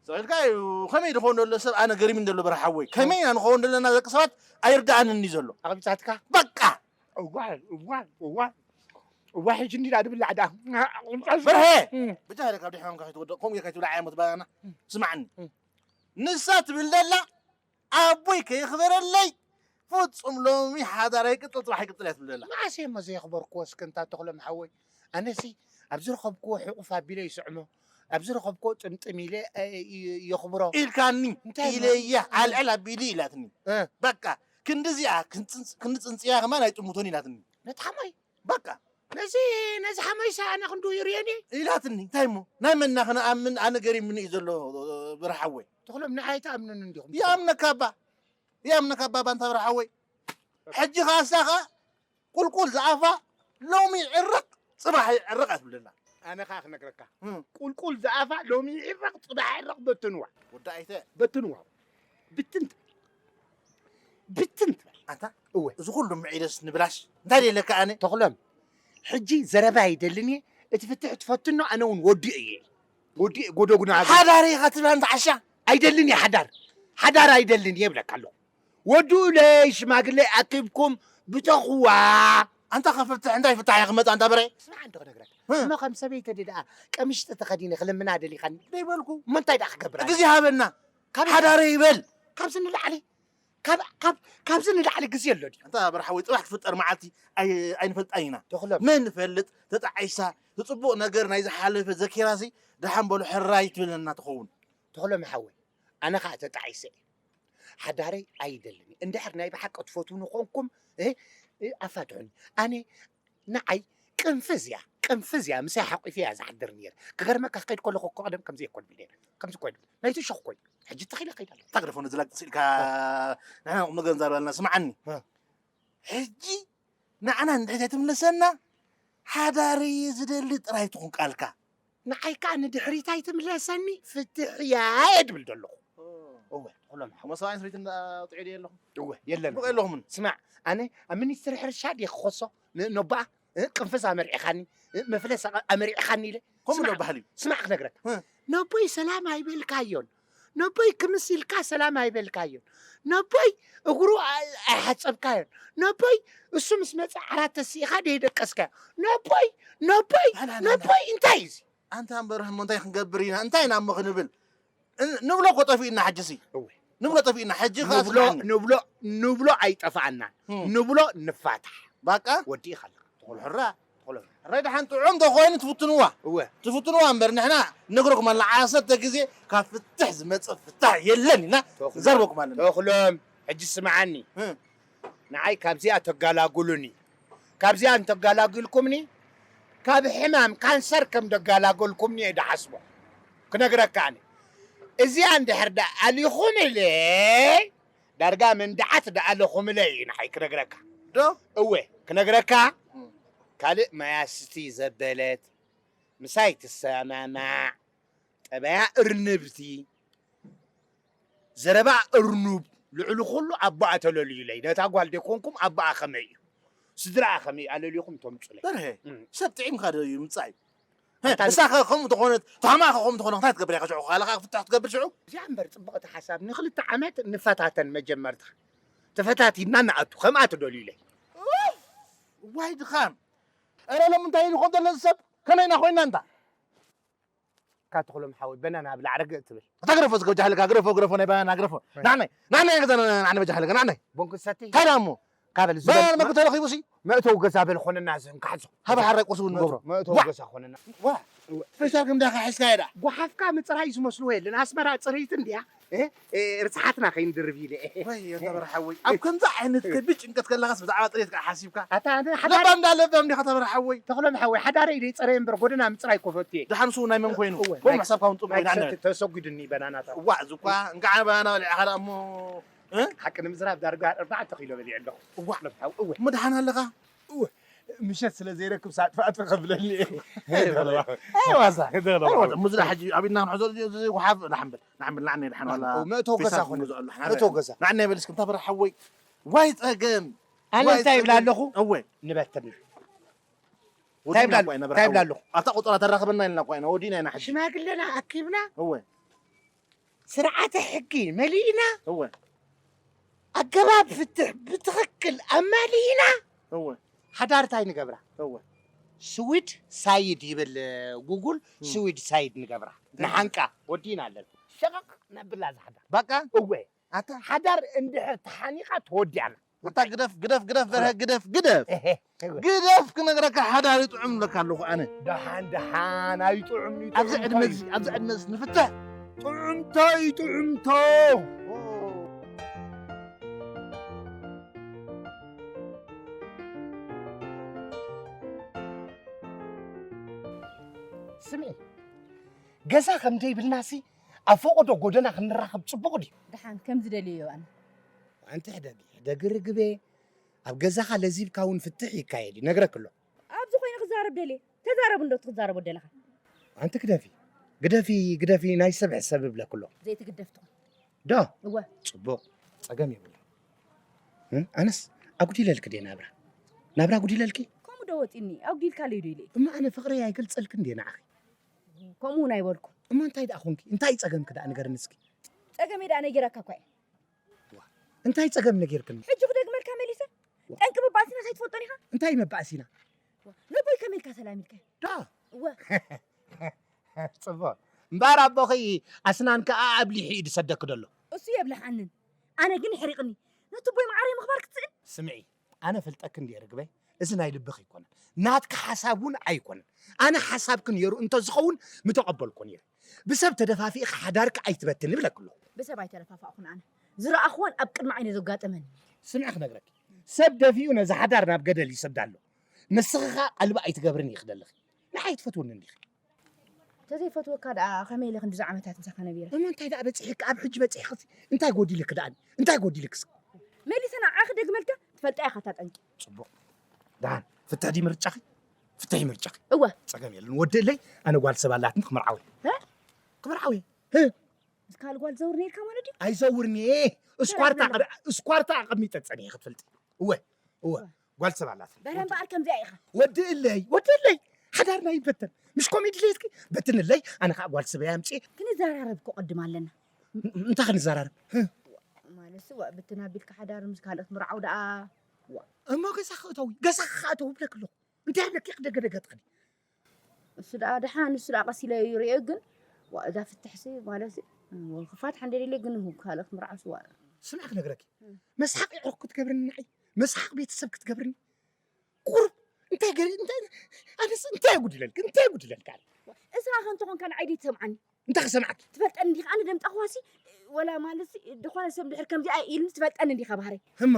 ኢልካ እዩ፣ ከመይ ድኸውን ዘሎ ሰብ ኣነ ገሪሙኒ ዘሎ በርሓ ሓወይ። ከመይ ኢና ንኸውን ዘለና ደቂ ሰባት ኣይርድኣንን እዩ ዘሎ። ኣቐቢጻትካ? በቃ! እዋይ፣ እዋይ፣ እዋይ። እዋይ፣ ሕጂ እንዲዳ ድብላዕ ደኣ። በርሄ! እም። ብጃ ካብ ድሕሮም ከይትወድቕ፣ ከምኡ ጌርካ ኣይትብላዕ እያ ሞት ባናና። እም። ስማዕኒ። እም። ንሳ ትብል ዘላ ኣቦይ ከየኽበረለይ ፍጹም ሎሚ ሓዳር ኣይቅጽል ጽባሕ ኣይቅጽል እያ ትብል ዘላ። መዓስ እየ እሞ ዘየኽበርክዎ እስከ እንታ ተኽሎም ሓወይ? ኣነሲ ኣብ ዝረኸብክዎ ሕቑፍ ኣቢለ ይስዕሞ፣ ኣብ ዝረኸብክዎ ጥምጥም ኢለ፣ እ፣ እ፣ የኽብሮ። ኢልካኒ፣ እንታይ ኢለ እሞ? እያ፣ ኣልዕል ኣቢሊ ኢላትኒ። እ። በቃ፣ ክንዲ እዚኣ ክንጽንጽ-፣ ክንዲ ጽንጽያ ከማን ኣይጥምቶን ኢላትኒ። ነቲ ሓማይ? በቃ። ነዚ፣ ነዚ ሓማይሳ ኣነ ክንዱ ይርእየኒ? ኢላትኒ፣ እንታይ እሞ? ናይ መና ክነኣምን ኣነ ገሪምኒ እዩ ዘሎ፣ በርሓወይ። ተኽሎም ንዓይ ተኣምነኒ እንዲኹም? ይኣምነካ እባ። ይኣምነካ እባ፣ ባንታ በርሓወይ። ሕጂ ኸኣ እሳ ኸኣ ቁልቁል ዝኣፋ ሎሚ ይዕረቕ፣ ጽባሕ ይዕረቕ እያ ትብለና። ኣነ ኸኣ ክነግረካ። እም። ቁልቁል ዝኣፋ ሎሚ ይዕረቕ፣ ጽባሕ ይዕረቕ፣ በትንዋ። ወዲ ኣይተ። በትንዋ። ብትን ትበል። ብትን ትበል። ኣንታ? እወ። እዚ ኩሉ ምዒደስ ንብላሽ። እንታይ ደለካ ኣነ? ተኽሎም፣ ሕጂ ዘረባ ኣይደልን እየ። እቲ ፍትሕ ትፈትኖ ኣነ እውን ወዲእ እየ። ወዲእ ጎደጉና። ሓዳር ኢኻ ትብል ኣንታ ዓሻ? ኣይደልን እየ ሓዳር። ሓዳር ኣይደልን እየ እብለካ ኣለኹ። ወድኡለይ ሽማግለ ኣኪብኩም ብተኽዋ። ኣንታ ከፍትሕ እንታይ ፍታሕ እየ ክመጽእ ኣንታ በረ? ስማዕ እንተ ክነግረካ። እ። እሞ ከም ሰበይቲ ደኣ ቀምሽቲ ተኸዲነ ክልምና ደሊኻኒ? ደይበልኩ። እሞ እንታይ ደኣ ክገብር ኣነ? ግዜ ሃበና። ካብ ሓዳረ ይበል። ካብዚ ንላዕሊ፣ ካብ፣ ካብ፣ ካብዚ ንላዕሊ ግዜ ኣሎ ድዩ? ኣንታ በርሓ ወይ ጽባሕ ትፍጠር መዓልቲ ኣይ-፣ ኣይንፈልጣን ኢና። ተኽሎም። መን ንፈልጥ ተጣዒሳ፣ እቲ ጽቡቕ ነገር ናይ ዝሓለፈ ዘኪራሲ ደሓን በሉ ሕራይ ትብለና ትኸውን። ተኽሎም ሓወይ፣ ኣነ ኸኣ ተጣዒሰ እየ። ሓዳረይ ኣይደልን እየ። እንድሕር ናይ ብሓቂ ትፈትውኒ ኾንኩም፣ እ፣ እ፣ ኣፋትሑኒ። ኣነ ንዓይ ቅንፍዝ እያ፣ ቅንፍዝ እያ፣ ምሳይ ሓቂፈ እያ ዝሓድር ነይረ። ክገርመካ፣ ክኸይድ ከለኹ እኮ ቀደም ከምዚ እኮ ድብል ነይረ። ከምዚ እኮ ድብል። ናይቲ ሸኽ እኮ እዩ። ሕጂ ተኺለ እኸይድ ኣለኹ። እንታይ ግደፎ፣ ነዚ ላግጺ ኢልካ፣ እ። ንሕና ቁም ነገር ንዛረብ ኣለና። ስምዓኒ። እ። ሕጂ ንዓና እንድሕር ዘይትምለሰና፣ ሓዳር እየ ዝደሊ ጥራይ ትኹን ቃልካ። ንዓይ ከኣ ንድሕሪት ኣይትምለሰኒ፣ ፍትሕ እያ እየ ድብል ዘለኹ። ኦ። እወ፣ ኩሎም ሓው። እሞ ሰብኣይን ሰበይትን ጥዑይ ድዩ ኣለኹም? እወ፣ የለን። ጽቡቕ የለኹምን? ስማዕ፣ ኣነ ኣብ ሚኒስትሪ ሕርሻ ድየ ክኸሶ? ን-፣ ነቦኣ፣ እ፣ ቅንፍዝ ኣመርዒኻኒ፣ እ፣ መፍለስ ኣቐ-፣ ኣመርዒኻኒ ኢለ? ከምኡ ስማዕ፣ ዶ ባህሊ? ስማዕ ክነግረካ። እ። ነቦይ ሰላም ኣይበልካዮን። ነቦይ ክምስ ኢልካ ሰላም ኣይበልካዮን። ነቦይ እግሩ ኣይ-፣ ኣይሓጸብካዮን። ነቦይ እሱ ምስ መጸ ዓራት ተሲኢኻ ደይደቀስካዮ። ነቦይ፣ ነቦይ፣ ላ፣ ላ፣ ላ፣ ላ። ነቦይ እንታይ እዩ እዚ? ኣንታ እምበር እሞ እንታይ ክንገብር ኢና? እንታይ ኢና እሞ ክንብል? ን-፣ ንብሎ እኮ ጠፊእና ሕጂሲ። እወ። ንብሎ ጠፊእና። ሕጂ ኸኣ ንብሎ፣ ስምዓኒ። ንብሎ፣ ንብሎ ኣይጠፋኣናን። እም። ንብሎ ንፋታሕ። ባቃ? ወዲእኻ ኣለኻ። ተኾሎ። ሕራ። ተኾሎ። ሕራይ ደሓን ጥዑም ተኾይኑ ትፍትንዋ። እወ። ትፍትንዋ እምበር ንሕና ነግረኩም ኣለና። ዓሰርተ ግዜ ካብ ፍትሕ ዝመጽእ ፍታሕ የለን ኢልና ተኽሎም። ንዛረበኩም ኣለና። ተኽሎም፣ ሕጂ ስምዓኒ። እም። ንዓይ ካብዚኣ ተጋላጉሉኒ። ካብዚኣ እንተጋላጉልኩምኒ፣ ካብ ሕማም ካንሰር ከም ደጋላገልኩምኒ እየ ድሓስቦ። ክነግረካ ኣነ። እዚኣ እንድሕር ደኣ ኣሊኹምለይ፣ ዳርጋ መንድዓት ደኣ ኣለኹምለይ እዩ ንዓይ ክነግረካ። ዶ? እወ፣ ክነግረካ። እም። ካልእ ማያስቲ ዘበለት፣ ምሳይ ትሰማማዕ፣ ጠባያ እርንብቲ፣ ዘረባ እርኑብ፣ ልዕሊ ኩሉ ኣቦኣ ተለልዩለይ። ነታ ጓል ደይኮንኩም ኣቦኣ ከመይ እዩ? ስድራኣ ከመይ እዩ? ኣለልዩኹም ተምጹለይ። በርሀ፣ እም። ሰብ ጥዒምካ ዶ እዩ ምጻይ? ኣታ ንሳ ኸ ከምኡ ተኾነት፣ ታማ ኸ ከምኡ ተኾነ፣ እንታይ ትገብር ኢኻ ሽዑ? ካልኻ ፍታሕ ትገብር ሽዑ? እዚኣ እምበር ጽብቕቲ ሓሳብ፣ ንኽልተ ዓመት ንፈታተን መጀመርታ። ተፈታቲና ንኣቱ፣ ከምኣ ትደልዩለይ። ኡፍ! ዋይ ድኻም። ኧረ ሎም እንታይ እዩ ዝኾን ዘሎ ሰብ? ከመይ ኢና ኮይና እንታ? ካትኹሎም ሓወይ፣ በናና ብላዕ ርግእ ትብል። እታ ግረፎ፣ ዝገ-፣ ጃህልካ ግረፎ፣ ግረፎ፣ ናይ በናና ግረፎ። ወይ። ናዕናይ፣ ናዕናይ ገዛ፣ ናዕናይ መጃህልካ፣ ናዕናይ። ቦንኩ ሰቲ? እንታይ ደኣ እሞ? ካበል በናና ዝመ-፣ መግቢ ተረኺቡሲ? መእተዊ ገዛ በል ኾነና፣ እዚ እንካ ሓዞ። ሃበ ሓራይ ቁርሲ እውን ንገብሮ። መእተዊ ዋ! ገዛ ኾነና። ዋ! ስፔሻል ክንዳኻ ሒዝካዮ ደኣ? ጓሓፍካ ምጽራይ ዝመስልዎ የለን። ኣስመራ ጽርይቲ እንድያ። እ፣ እ፣ ርጽሓትና ከይንድርብ ኢለ። ወይ፣ ኣታ በርሓ ሓወይ፣ ኣብ ከምዚ ዓይነት ከቢድ ጭንቀት ከለኻስ ብዛዕባ ጽሬት ከኣ ሓሲብካ? ኣታ፣ ኣነ ሓዳር ለባም ዳ ለባም ዲኻ፣ ኣታ በርሓ ሓወይ? ተኽሎም ሓወይ፣ ሓዳረይ ደይ ጸረየ እምበር ጎደና ምጽራይ እኮ ፈትየ። ደሓን ንሱ ናይ መን ኮይኑ? እወ፣ ከምኡ ናይ፣ ሓሳብካ እውን ጽቡቕ ናይ ኢና ንብል። ሰቲ ተሰጒዱኒ በናናታት። እዋእ፣ እዚ እኳ እንካዕ በናና በሊዕኻ ደኣ እሞ፣ እ? ሓቂ ንምዝራብ ዳርጋ ኣርባዕተ ኪሎ በሊዐ ኣለኹ። እዋእ። ተኽሎም ሓወይ፣ እወ። እሞ ደሓን ኣለኻ? እወ፣ ምሸት ስለ ዘይረክብ ሳጥፋጥ ከብለኒ እየ። ኣይዋዛ። ኣይዋዛ። እሞ ዝዳ ሕጂ ኣብ ኢድና ክንሕዞ እዚ፣ እዚ ጎሓፍ ንሓምብል፣ ንሓምብል፣ ንዓኒ ደሓን ዋላ መእተዊ ገዛ ፌስታል ኾነ። ክንገዝኦ ኣሎ። መእተዊ ገዛ። ንዓኒ በል እስኪ፣ እንታ በረ ሓወይ። ዋይ ጸገም። ኣነ ዋይ እንታይ ይብላ ጸገም። ኣለኹ? እወ። ንበተን። እንታይ ይብላ ኣሎ? እንታይ ይብላ ኣሎ? ኣብታ ቆጸራ ተራኽበና ኢልና እኮ ኢና ወዲና ኢና ሕጂ። ሽማግለና ኣኪብና፣ እወ። ስርዓተ ሕጊ መሊእና፣ እወ። ኣገባብ ፍትሕ ብትኽክል ኣማሊእና፣ እወ። ሓዳር እንታይ ንገብራ? እወ። ስዊድ ሳይድ ይብል ጉጉል፣ እም። ስዊድ ሳይድ ንገብራ። እንታይ ንሓንቃ። ወዲና ኣለና። ሸቐቕ ነብላ እዛ ሓዳር። በቃ? እወ። ኣታ ሓዳር እንድሕር ተሓኒቓ ተወዲኣና። ኣታ ግደፍ፣ ግደፍ፣ ግደፍ፣ በርሀ፣ ግደፍ፣ ግደፍ። እሄ፣ እወ። ግደፍ ክነግረካ ሓዳር ይጥዑም እብለካ ኣለኹ ኣነ። ደሓን፣ ደሓን፣ ኣይጥዑም እዩ፣ ኣብዚ ጥዑምቶ ዕድመ እዩ። እዚ፣ ኣብዚ ዕድመ እዚ ንፍትሕ። ጥዑምቶ እዩ፣ ጥዑምቶ። ስምዒ፣ ገዛ ከም ዘይብልናሲ ኣብ ፈቖዶ ጎደና ክንራኸብ ጽቡቕ ድዩ? ደሓን ከም ዝደልዮ ኣነ። ኣንቲ ሕደጊ፣ ሕደጊ ርግቤ፣ ኣብ ገዛኻ ለዚብካ እውን ፍትሕ ይካየድ እዩ፣ ነግረክ ኣሎ። ኣብዚ ኮይነ ክዛረብ ደልየ። ተዛረብ እንዶ ትዛረቦ ደለኻ። ኣንቲ ግደፊ፣ ግደፊ፣ ግደፊ፣ ናይ ሰብ ሕሰብ እብለክ ኣሎ። ዘይትግደፍ ትኹን። ዶ? እወ። ጽቡቕ፣ ጸገም የብሉ። እ? ኣነስ ኣጉዲለልክ ድየ ናብራ? ናብራ ኣጉዲለልኪ? ከምኡ ዶ ወጺኒ? ኣጉዲልካለይ ዶ ኢለ? እሞ ኣነ ፍቕረይ ኣይገልጸልክን ድየ ንዓኺ? ከምኡ እውን ኣይበልኩ። እሞ እንታይ ደኣ ኾንኪ? እንታይ ጸገምኪ ደኣ ንገርኒ እስኪ? ጸገመይ ደኣ ነጊረካ እኳ እየ። ዋ፣ እንታይ ጸገም ነጊርክኒ? ሕጂ ክደግመልካ መሊሰ? ዋ። ጠንቂ መባእሲናስ ኣይትፈልጦን ኢኻ? እንታይ መባእሲና? ዋ፣ ነቦይ ከመይ ኢልካ ሰላም ኢልካዮ? ዳ። እወ። ጽቡቕ። እምበኣር ኣቦኺ ኣስናን ከኣ ኣብሊሑ እዩ ዝሰደኪ ዘሎ። እሱ የብልሓንን። ኣነ ግን ይሕሪቕኒ። ነቲ ኣቦይ መዓረይ ምኽባር ክትስእን? ስምዒ፣ ኣነ ፈልጠኪ እንድየ ርግበይ። እዚ ናይ ልብኺ ኣይኮነን። ናትኪ ሓሳብ እውን ኣይኮነን። ኣነ ሓሳብኪ ነይሩ እንተዝኸውን ምተቐበልኩ ነይረ። ብሰብ ተደፋፊእኺ ሓዳርኪ ኣይትበትኒ ይብለኪ ኣለኹ። ብሰብ ኣይተደፋፋእኹን ኣነ። ዝረኣኹዎን ኣብ ቅድሚ ዓይነይ ዘጋጠመን። ስምዒ ክነግረኪ። ሰብ ደፊኡ ነዚ ሓዳር ናብ ገደል ይሰዳ ኣሎ። ንስኺ ኸኣ ቀልቢ ኣይትገብርን ኢኺ ዘለኺ። ንዓይ ትፈትውኒ እንዲኺ። ተዘይፈትወካ ደኣ ከመይ ኢለ ክንድዚ ዓመታት ምሳኻ ነቢረ? እሞ እንታይ ደኣ በጺሕኪ? ኣብ ሕጂ በጺሕኪ እንታይ ጎዲልኪ ደኣ? እንታይ ጎዲልኪ? መሊሰ ንዓኺ ደግመልካ ትፈልጣ ኢኻ እታ ጠንቂ። ጽቡቕ። ደሓን ፍትሕ ድዩ ምርጫኺ? ፍትሕ እዩ ምርጫኺ። እወ። ጸገም የለን። ወዲ እለይ ኣነ ጓል ሰብ ኣላትኒ ክምርዓው እየ። እ? ክምርዓው እየ። እ? ምስ ካልእ ጓል ዘውር ነይርካ ማለት ድዩ? ኣይዘውርን እየ። እስኳርታ ተረድና። ቅድ-፣ እስኳርታ ኣቐሚጠ ጸኒሐ ክትፈልጢ። እወ። እወ። እወ። ጓል ሰብ ኣላትኒ። በረ እምበኣር ከምዚኣ ኢኻ። ወዲ እለይ፣ ወዲ እለይ። ሓዳርና ይበተን። ምሽ ኮሜዲ ድሌትኪ? በትንለይ፣ ኣነ ኸዓ ጓል ሰበይ ኣምጽኤ። ክንዘራረብ እኮ ቅድም ኣለና። ን-፣ እንታይ ክንዘራረብ? ህ? ማለትሲ፣ ዋ፣ ብትን ኣቢልካ ሓዳር ምስ ካልኦት ምርዓው ደኣ፣ ዋ። እሞ ገዛ ክእተዊ፣ ገዛ ክእተዊ ብለክ ኣለኹ። እንታይ ብለክ ደገ ደገ ትኸዲ? እሱ ደኣ ደሓን፣ እሱ ደኣ ቀስ ኢለ ይርእዮ፣ ግን፣ ዋ፣ እዛ ፍትሕሲ፣ ማለትሲ፣ ክፋት ሓንደ ደለ፣ ግን ካልኦት ምርዓውሲ፣ ዋ። ስምዒ ክነግረኪ። እ። መስሓቕ ይዕሩኽ ክትገብርኒ ንዓይ፣ መስሓቕ ቤተሰብ ክትገብርኒ። ቁሩብ እንታይ ገሪ-፣ እንታይ ኣነስ እንታይ ጉድለልክ? እንታይ ጉድለልክ ኣነ? እሳ ከ እንተኾንካ ንዓይ ድዩ ትሰምዓኒ? እንታይ ክሰምዓኪ? ትፈልጠኒ እንዲኻ ኣነ ደምጣ ኳሲ ወላ ማለት ዝኾነ ሰብ ድሕር ከምዚኣ ኢልኒ ትፈልጠኒ እንዲኻ ባህረይ። ህማ።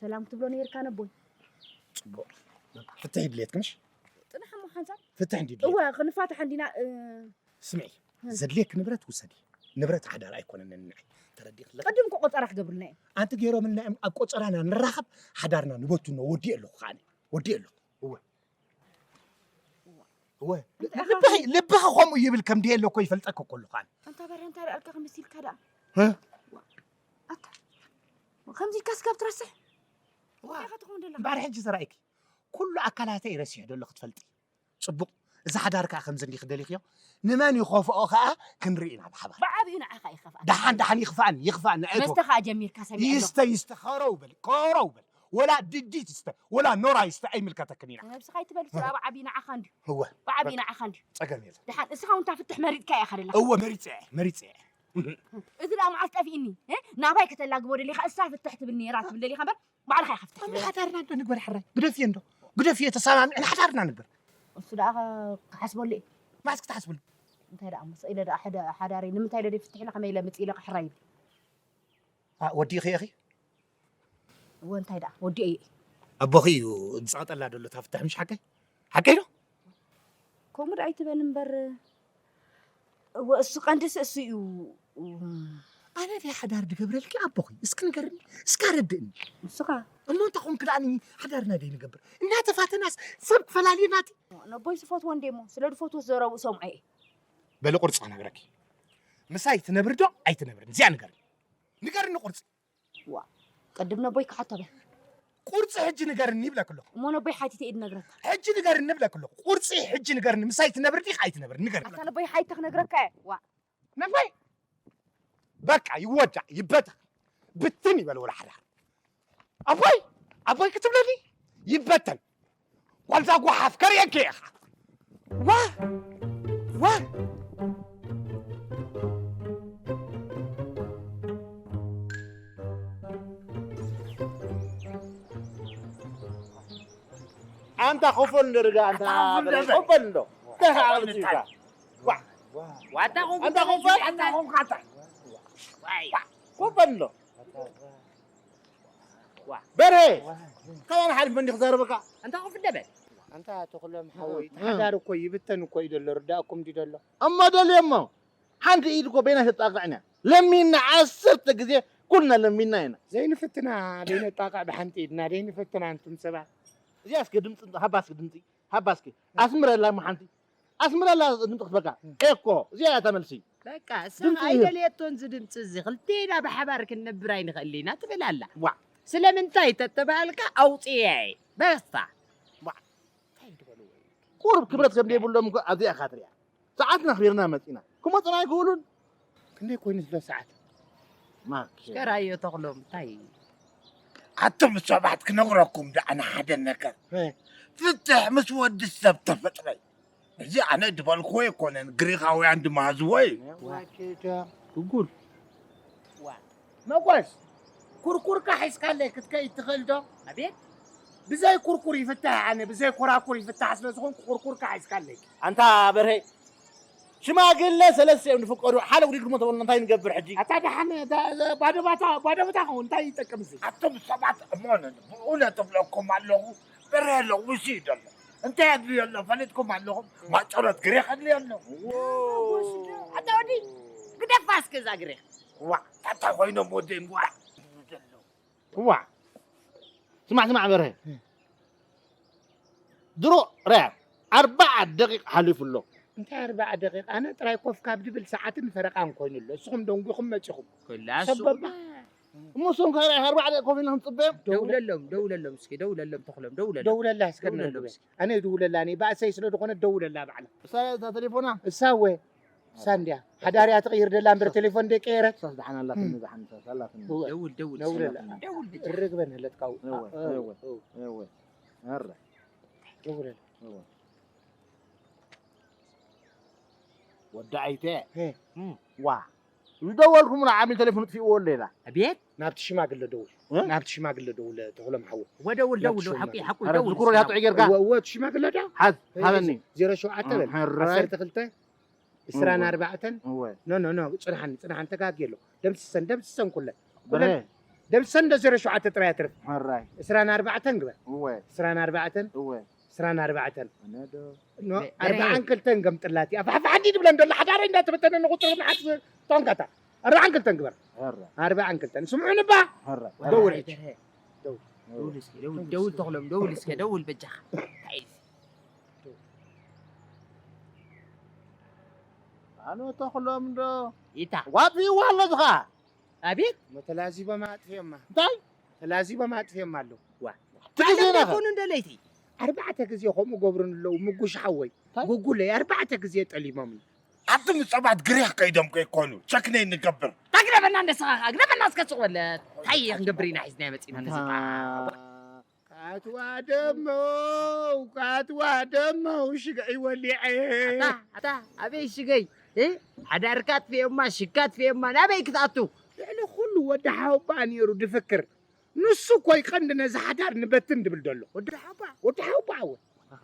ሰላም ክትብሎ ነይርካ ነቦይ። ጽቡቕ። ፍትሕ ይድልየትኪ ምሽ? ጥራሕ እሞ ሓንሳብ። ፍትሕ እንዲ ድልየት። እወ ክንፋታሕ እንዲና፣ እ፣ ስምዒ፣ እ። ዘድልየኪ ንብረት ውሰዲ። ንብረት ሓዳር ኣይኮነን ንዓይ። ተረዲእኪ ኣለኺ? ቅድም እኮ ቆጸራ ክገብሩልና እዮም። ኣንቲ ገይሮምልና እዮም ኣብ ቆጸራና ንራኸብ፣ ሓዳርና ንበትኖ። ወዲኤ ኣለኹ ከኣ ኣነ። ወዲኤ ኣለኹ። እወ። እወ። እንታይ ኢኻ? ልብኺ፣ ልብኺ ከምኡ ይብል ከም ድየ ኣለኮ ይፈልጠኪ እኮ ኣለኹ ኣነ። ኣንታ በረ እንታይ ደኣልካ ከመሲልካ ደኣ? እ? ኣታ። ከምዚ ኢልካ ስጋብ ትረስሕ? ዋ። እንታይ ኢኻ ትኸውን ዘለኻ? እምበኣር ሕጂ ተራእይኪ። ኩሉ ኣካላተይ ረሲሐ ዶ ኣለኹ ትፈልጢ? ጽቡቕ። እዚ ሓዳር ከኣ ከምዚ እንዲኺ ደሊኽዮ? ንመን ይኸፍኦ ከኣ ክንርኢ ኢና ብሓባር። ብዓቢኡ ንዓኻ ይኸፍኣካ። ደሓን፣ ደሓን ይኽፍኣኒ፣ ይኽፍኣኒ፣ ኣይትወ-፣ መስተ ከኣ ጀሚርካ ሰሚዐ ኣለኹ። ይስተ፣ ይስተ፣ ከረው በል፣ ከረው በል። ወላ ድዲት ይስተ፣ ወላ ኖራ ይስተ፣ ኣይምልከተክን ኢና። ነብስኻ ኣይትበል፣ ስራ ብዓቢኡ ንዓኻ እንድዩ። እወ። ብዓቢኡ ንዓኻ እንድዩ። ጸገም የለን። ደሓን፣ እስኻ እውን እታ ፍትሕ መሪጽካ ኢኻ ደለኻ። እወ፣ መሪጸ እየ፣ መሪጸ እየ። እዚ ደኣ መዓስ ጠፊእኒ፣ እ? ናባይ ከተላግቦ ደሊኻ፣ እሳ ፍትሕ ትብል ነይራ ትብል ደሊኻ እምበር፣ ባዕልኻ ኢኻ ፍትሕ ትብል። ሓዳርና እንዶ ንግበር ሕራይ። ግደፍዮ እንዶ። ግደፍዮ ተሰማሚዕና ሓዳርና ንግበር። እሱ ደኣ ክሓስበሉ እዩ። መዓስ ክትሓስበሉ? እንታይ ደኣ እሞ፣ ስቕ ኢለ ደኣ ሓደ ሓዳረይ ንምንታይ ኢለ ደይፍትሕ ኢለ ከመይ ኢለ ምጽእ ኢለ ክሕራይ ይብል። ኣ፣ ወዲእኺ ኢኺ? እወ፣ እንታይ ደኣ፣ ወዲኤ እየ። ኣቦኺ እዩ ዝጸቕጠላ ዘሎ እታ ፍታሕ፣ ምሽ ሓቀይ? ሓቀይ ዶ? ከምኡ ደኣ ኣይትበል እምበር፣ እወ፣ እሱ ቀንድስ እሱ እዩ። ኣነ ድየ ሓዳር ድገብረልኪ ኣቦኺ? እስኪ ንገርኒ፣ እስኪ ኣረድእኒ። ንስኻ? እሞ እንታይ ኾንክ ደኣ ሓዳርና ደይ ንገብር? እናተፋተናስ ሰብ ክፈላልየና እቲ? ነቦይ ዝፈትዎ እንዴ እሞ፣ ስለ ዝፈትዎ ዘረብኡ ሰምዖ እየ። በሊ ቁርፂ ክነግረኪ። ምሳይ ትነብሪ ዶ ኣይትነብርን? እዚኣ ንገርኒ። ንገርኒ ቁርፂ። ዋ፣ ቅድም ነቦይ ክሓቶ በል። ቁርፂ ሕጂ ንገርኒ ይብለክ ኣለኹ። እሞ ነቦይ ሓቲተ ኢድ ነግረካ። ሕጂ ንገርኒ ይብለክ ኣለኹ። ቁርፂ ሕጂ ንገርኒ፣ ምሳይ ትነብር ዲኽ ኣይትነብር ንገርኒ። ኣታ ነቦይ ሓቲተ ክነግረካ እየ። ዋ። ነቦይ፣ በቃ ይወዳእ፣ ይበተን። ብትን ይበል ወላ ሓዳር። ኣቦይ፣ ኣቦይ ክትብለኒ ይበተን። ጓልዛ ጓሓፍ ከርእየኪ እየ ኸዓ። ዋ፣ ዋ። ኣንታ ኮፈል እንዶ ርጋ፣ ኣንታ ኣንታ ኮፈል በል፣ እንዶ። ኮፈል እንዶ። ደስ ኣበል እንታይ? ዋ። ዋታ ኮፈል። ኣንታ ኮፈል፣ ኣንታ ኮፈል። ዋይ። ኮፈል እንዶ። ዋ። በርሄ፣ ካባና ሓሊፍ መን ክዛረበካ? ኣንታ ኮፍ ደበል። ኣንታ ተኽሎም ሓወይ፣ እቲ ሓዳር እኮ ይብተን እኮ እዩ ዘሎ፣ ርዳእኩም ድዩ ዘሎ? እሞ ደልዮ እሞ፣ ሓንቲ ኢድ እኮ በይና ተጣቕዕና። ለሚንና ዓሰርተ ግዜ ኩልና ለሚንና ኢና። ዘይንፍትና ዘይነጣቕዕ ብሓንቲ ኢድና፣ ዘይንፍትና ኣንቱም ሰባት። እዚኣ እስከ ድምፂ፣ ሃባ እስከ ድምፂ፣ ሃባ እስከ። ኣስምረላ እሞ ሓንቲ። ኣስምረላ ድምፂ ክትበካ። ኤኮ፣ እዚኣ እያ እታ መልሲ። በቃ፣ እሳ ድምፂ ይህብ። ኣይደልየቶን እዚ ድምፂ እዚ። ክልቴና ብሓባር ክንነብር ኣይንኽእል ኢና ትብል ኣላ። ዋ። ስለምንታይ ተተባሃልካ ኣውፅኤ እየ። በስታ። ዋ። እንታይ ትበልዎ? ቁሩብ ክብረት ከም ዘይብሎም እኮ ኣብዚኣ ኢኻ ትሪኣ። ሰዓትና ኣኽቢርና መፂና። ክመፁና ኣይክእሉን። ክንደይ ኮይኑ ስለ ሰዓት? ማክ። ሽከራዮ ተኽሎም፣ እንታይ? ኣቱም ሰባት ክነግረኩም ደኣ ንሓደ ነገር። እ። ፍትሕ ምስ ወዲ ሰብ ተፈጥረ። እዚ ኣነ ዝበልክዎ ኣይኮነን፣ ግሪኻውያን ዝመሃዝዎ እዩ። ዋክዳ። ትጉል። ዋ። መጎስ፣ ኩርኩርካ ሒዝካለይ ክትከይድ ትኽእል ዶ? ኣቤት። ብዘይ ኩርኩር ይፍታሕ፣ ኣነ ብዘይ ኮራኩር ይፍታሕ ስለ ዝኾንኩ ኩርኩርካ ሒዝካለይ። ኣንታ በርሄ፣ ሽማግለ ሰለስተ እዮም ዝፍቀዱ፣ ሓደ ጉዲግሞ ተበልና እንታይ ንገብር ሕጂ? ኣታ ደሓን፣ ዳ-፣ ዳ-፣ ባዶ ባታ፣ ባዶ ቦታ ኸውን እንታይ ይጠቅም እዚ? ኣቶም ሰባት እሞ ብእውነት እብለኩም ኣለኹ፣ በርሄ ኣለኹ፣ ውሲ እዩ ዘሎ። እንታይ ኣድልዮ ኣሎ ፈሊጥኩም ኣለኹም? ማጨሎት ግሬ ከድልዮ ኣሎ። ኣታ ወዲ፣ ግደፋ እስከ እዛ ግሬ። ዋ፣ ታታ ኮይኖም ወደይ፣ ዋ፣ ዘሎ። ዋ። ስማዕ፣ ስማዕ በርሀ። ድሮ ርያ፣ ኣርባዓ ደቂቕ ሓሊፉ ኣሎ። እንታይ ኣርባዓ ደቂቕ? ኣነ ጥራይ ኮፍ ካብ ድብል ሰዓትን ፈረቓን ኮይኑ ኣሎ። እስኹም ደንጒኹም መጺኹም። ክላሱ። ሰበማ። እሞ እሶም ከ ርያ ኣርባዓ ደቂቕ ኮፍ ኢልና ክንጽበዮም? ደውለሎም፣ ደውለሎም እስኪ፣ ደውለሎም ተኽሎም፣ ደውለሎም። ደውለላ እስከ ደውለሎም ነግበ። እስኪ። ኣነ ይድውለላ፣ እኔ ባእሰይ ስለ ዝኾነ ደውለላ ባዕላ። እሳ እታ ቴሌፎና? እሳ ወ። ሳንድያ ሓዳርያ ትቕይር ደላ እምበር ቴሌፎን ደይ ቀየረት። ሳስ ደሓን ኣላትኒ፣ እም። ደሓን ሳስ ኣላትኒ። እወ። ደውል፣ ደውል፣ ደውል፣ ደውል። ደውል ብቻ። ደውል። ርግበን ህለጥካው። እወ፣ አ፣ እወ፣ እ። እወ። ኣረ። ደውል። እወ። ወዲ ኣይተ። ሄ። እም። ዋ። ዝደወልኩምላ ዓሚል ቴሌፎን ጥፊእዎ ኣሎ ኢላ። ኣቤት። ናብቲ ሽማግለ ደውል። እ? ናብቲ ሽማግለ ደውል፣ ተኽሎም ሓወይ። ወደውል፣ ናብቲ ደውል፣ ሽማግለ። ሓቂ፣ ሓቂ፣ ኣረ፣ ደውል ዝክሮ እስኪ። ያጡ እገርካ። ወ-፣ ወ-፣ ሽማግለ ዶ? ሓዝ፣ እ፣ ሓዘኒ። ዜሮ ሸውዓተ በል። እም፣ ሕራይ። ዓሰርተ ክልተ። ዕስራን ኣርባዕተን? እወ። ኖ፣ ኖ፣ ኖ፣ ጽንሓኒ፣ ጽንሓኒ፣ ተጋግየ ኣለኹ። ደምስሰን፣ ደምስሰን ኩለን። በርሄ። ኩለን ደምስሰን፣ እንዶ ዜሮ ሸውዓተ ጥራይ ኣትርፍ። ሕራይ። ዕስራን ኣርባዕተን ግበር። እወ። ዕስራን ኣርባዕተን? እወ። ዕስራን ኣርባዕተን። ኣነ ዶ? ኖ፣ በ-፣ በርሄ። ኣርባዓን ክልተን ገምጥላቲ። ኣፋሕፋሕ እንዲ ድብለን ደሎ ሓዳረይ እንዳተበተነ ንቁጽሪ ንሓት ቶንካታ። ኣርባዓን ክልተን ግበር። ሕራይ። ኣርባዓን ክልተን። ስምዑኒ እባ። ሕራይ። ደውል በርሄ፣ ሕጂ። በርሄ። ደውል። ደውል እስኪ፣ ደውል፣ ደውል ተኽሎም፣ ደውል እስኪ፣ ደውል በጃኻ። እንታይ እዩ? ኣነ ተኽሎም ዶ? ኢታ። ዋጥይዋ ኣሎ ዝኻ። ኣቤት። መተላዚቦም ኣጥፊኦማ። እንታይ? ተላዚቦም ኣጥፊኦማ ኣለዉ። ዋ። ትግዜ ባዕሎም ነኸ? ዘይኮኑ እንደ ለይቲ። ኣርባዕተ ግዜ ከምኡ ገብሩን ኣለዉ፣ ምጉሽ ሓወይ። እንታይ? ጉጉለይ ኣርባዕተ ግዜ ጠሊሞምኒ። ኣቱም ሰባት ግሪኽ ከይዶም ከይኮኑ፣ ቸክነይ ንገብር። ታግረበና እንደ ስኻ፣ ግረበና እስከ ሱቕ በለ። እንታይ ክንገብር ኢና ሒዝና መጺና ነዚ? ኣንታ ካትዋ ደሞ፣ ካትዋ ደሞ፣ ሽግዒ ወሊዐ። ኣታ፣ ኣታ፣ ኣበይ ሽገይ? እ? ሓዳርካ ኣጥፊኦማ፣ ሽካ ኣጥፊኦማ፣ ናበይ ክትኣቱ? ልዕሊ ኩሉ ወዲ ሓውባ ነይሩ ድፍክር። ንሱ እኮ ይቐንዲ ነዚ ሓዳር ንበትን ድብል ደሎ። ወዲ ሓውባ? ወዲ ሓውባ ኣወ።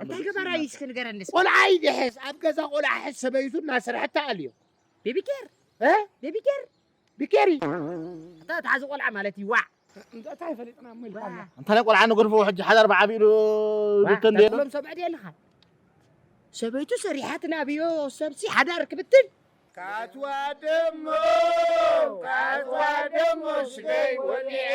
እንታይ ገባራ እዩ እስኪ ንገረኒ እስኪ? ቆልዓ እዩ ድሕስ፣ ኣብ ገዛ ቆልዓ ሕስ ሰበይቱ እናሰርሐታ ኣልዮ። ቤቢ ኬር? እ? ቤቢ ኬር? ቢኬሪ። ኣታ፣ ኣታ፣ እዚ ቆልዓ ማለት እዩ፣ ዋዕ። እንታይ ፈሊጥና እሞ ኢልካ ኣላ። እንታ ናይ ቆልዓ ንገድፎ ሕጂ ሓዳር ብዓቢኡ ዋ፣ ብተን ደሎ። ተኽሎም ሰብዐ ድየ ኣለኻ? ሰበይቱ ሰሪሓት ናብዮ ሰብሲ ሓዳር ክብትን። ካትዋ ደሞ፣ ካትዋ ደሞ ሽገይ ወሊዐ።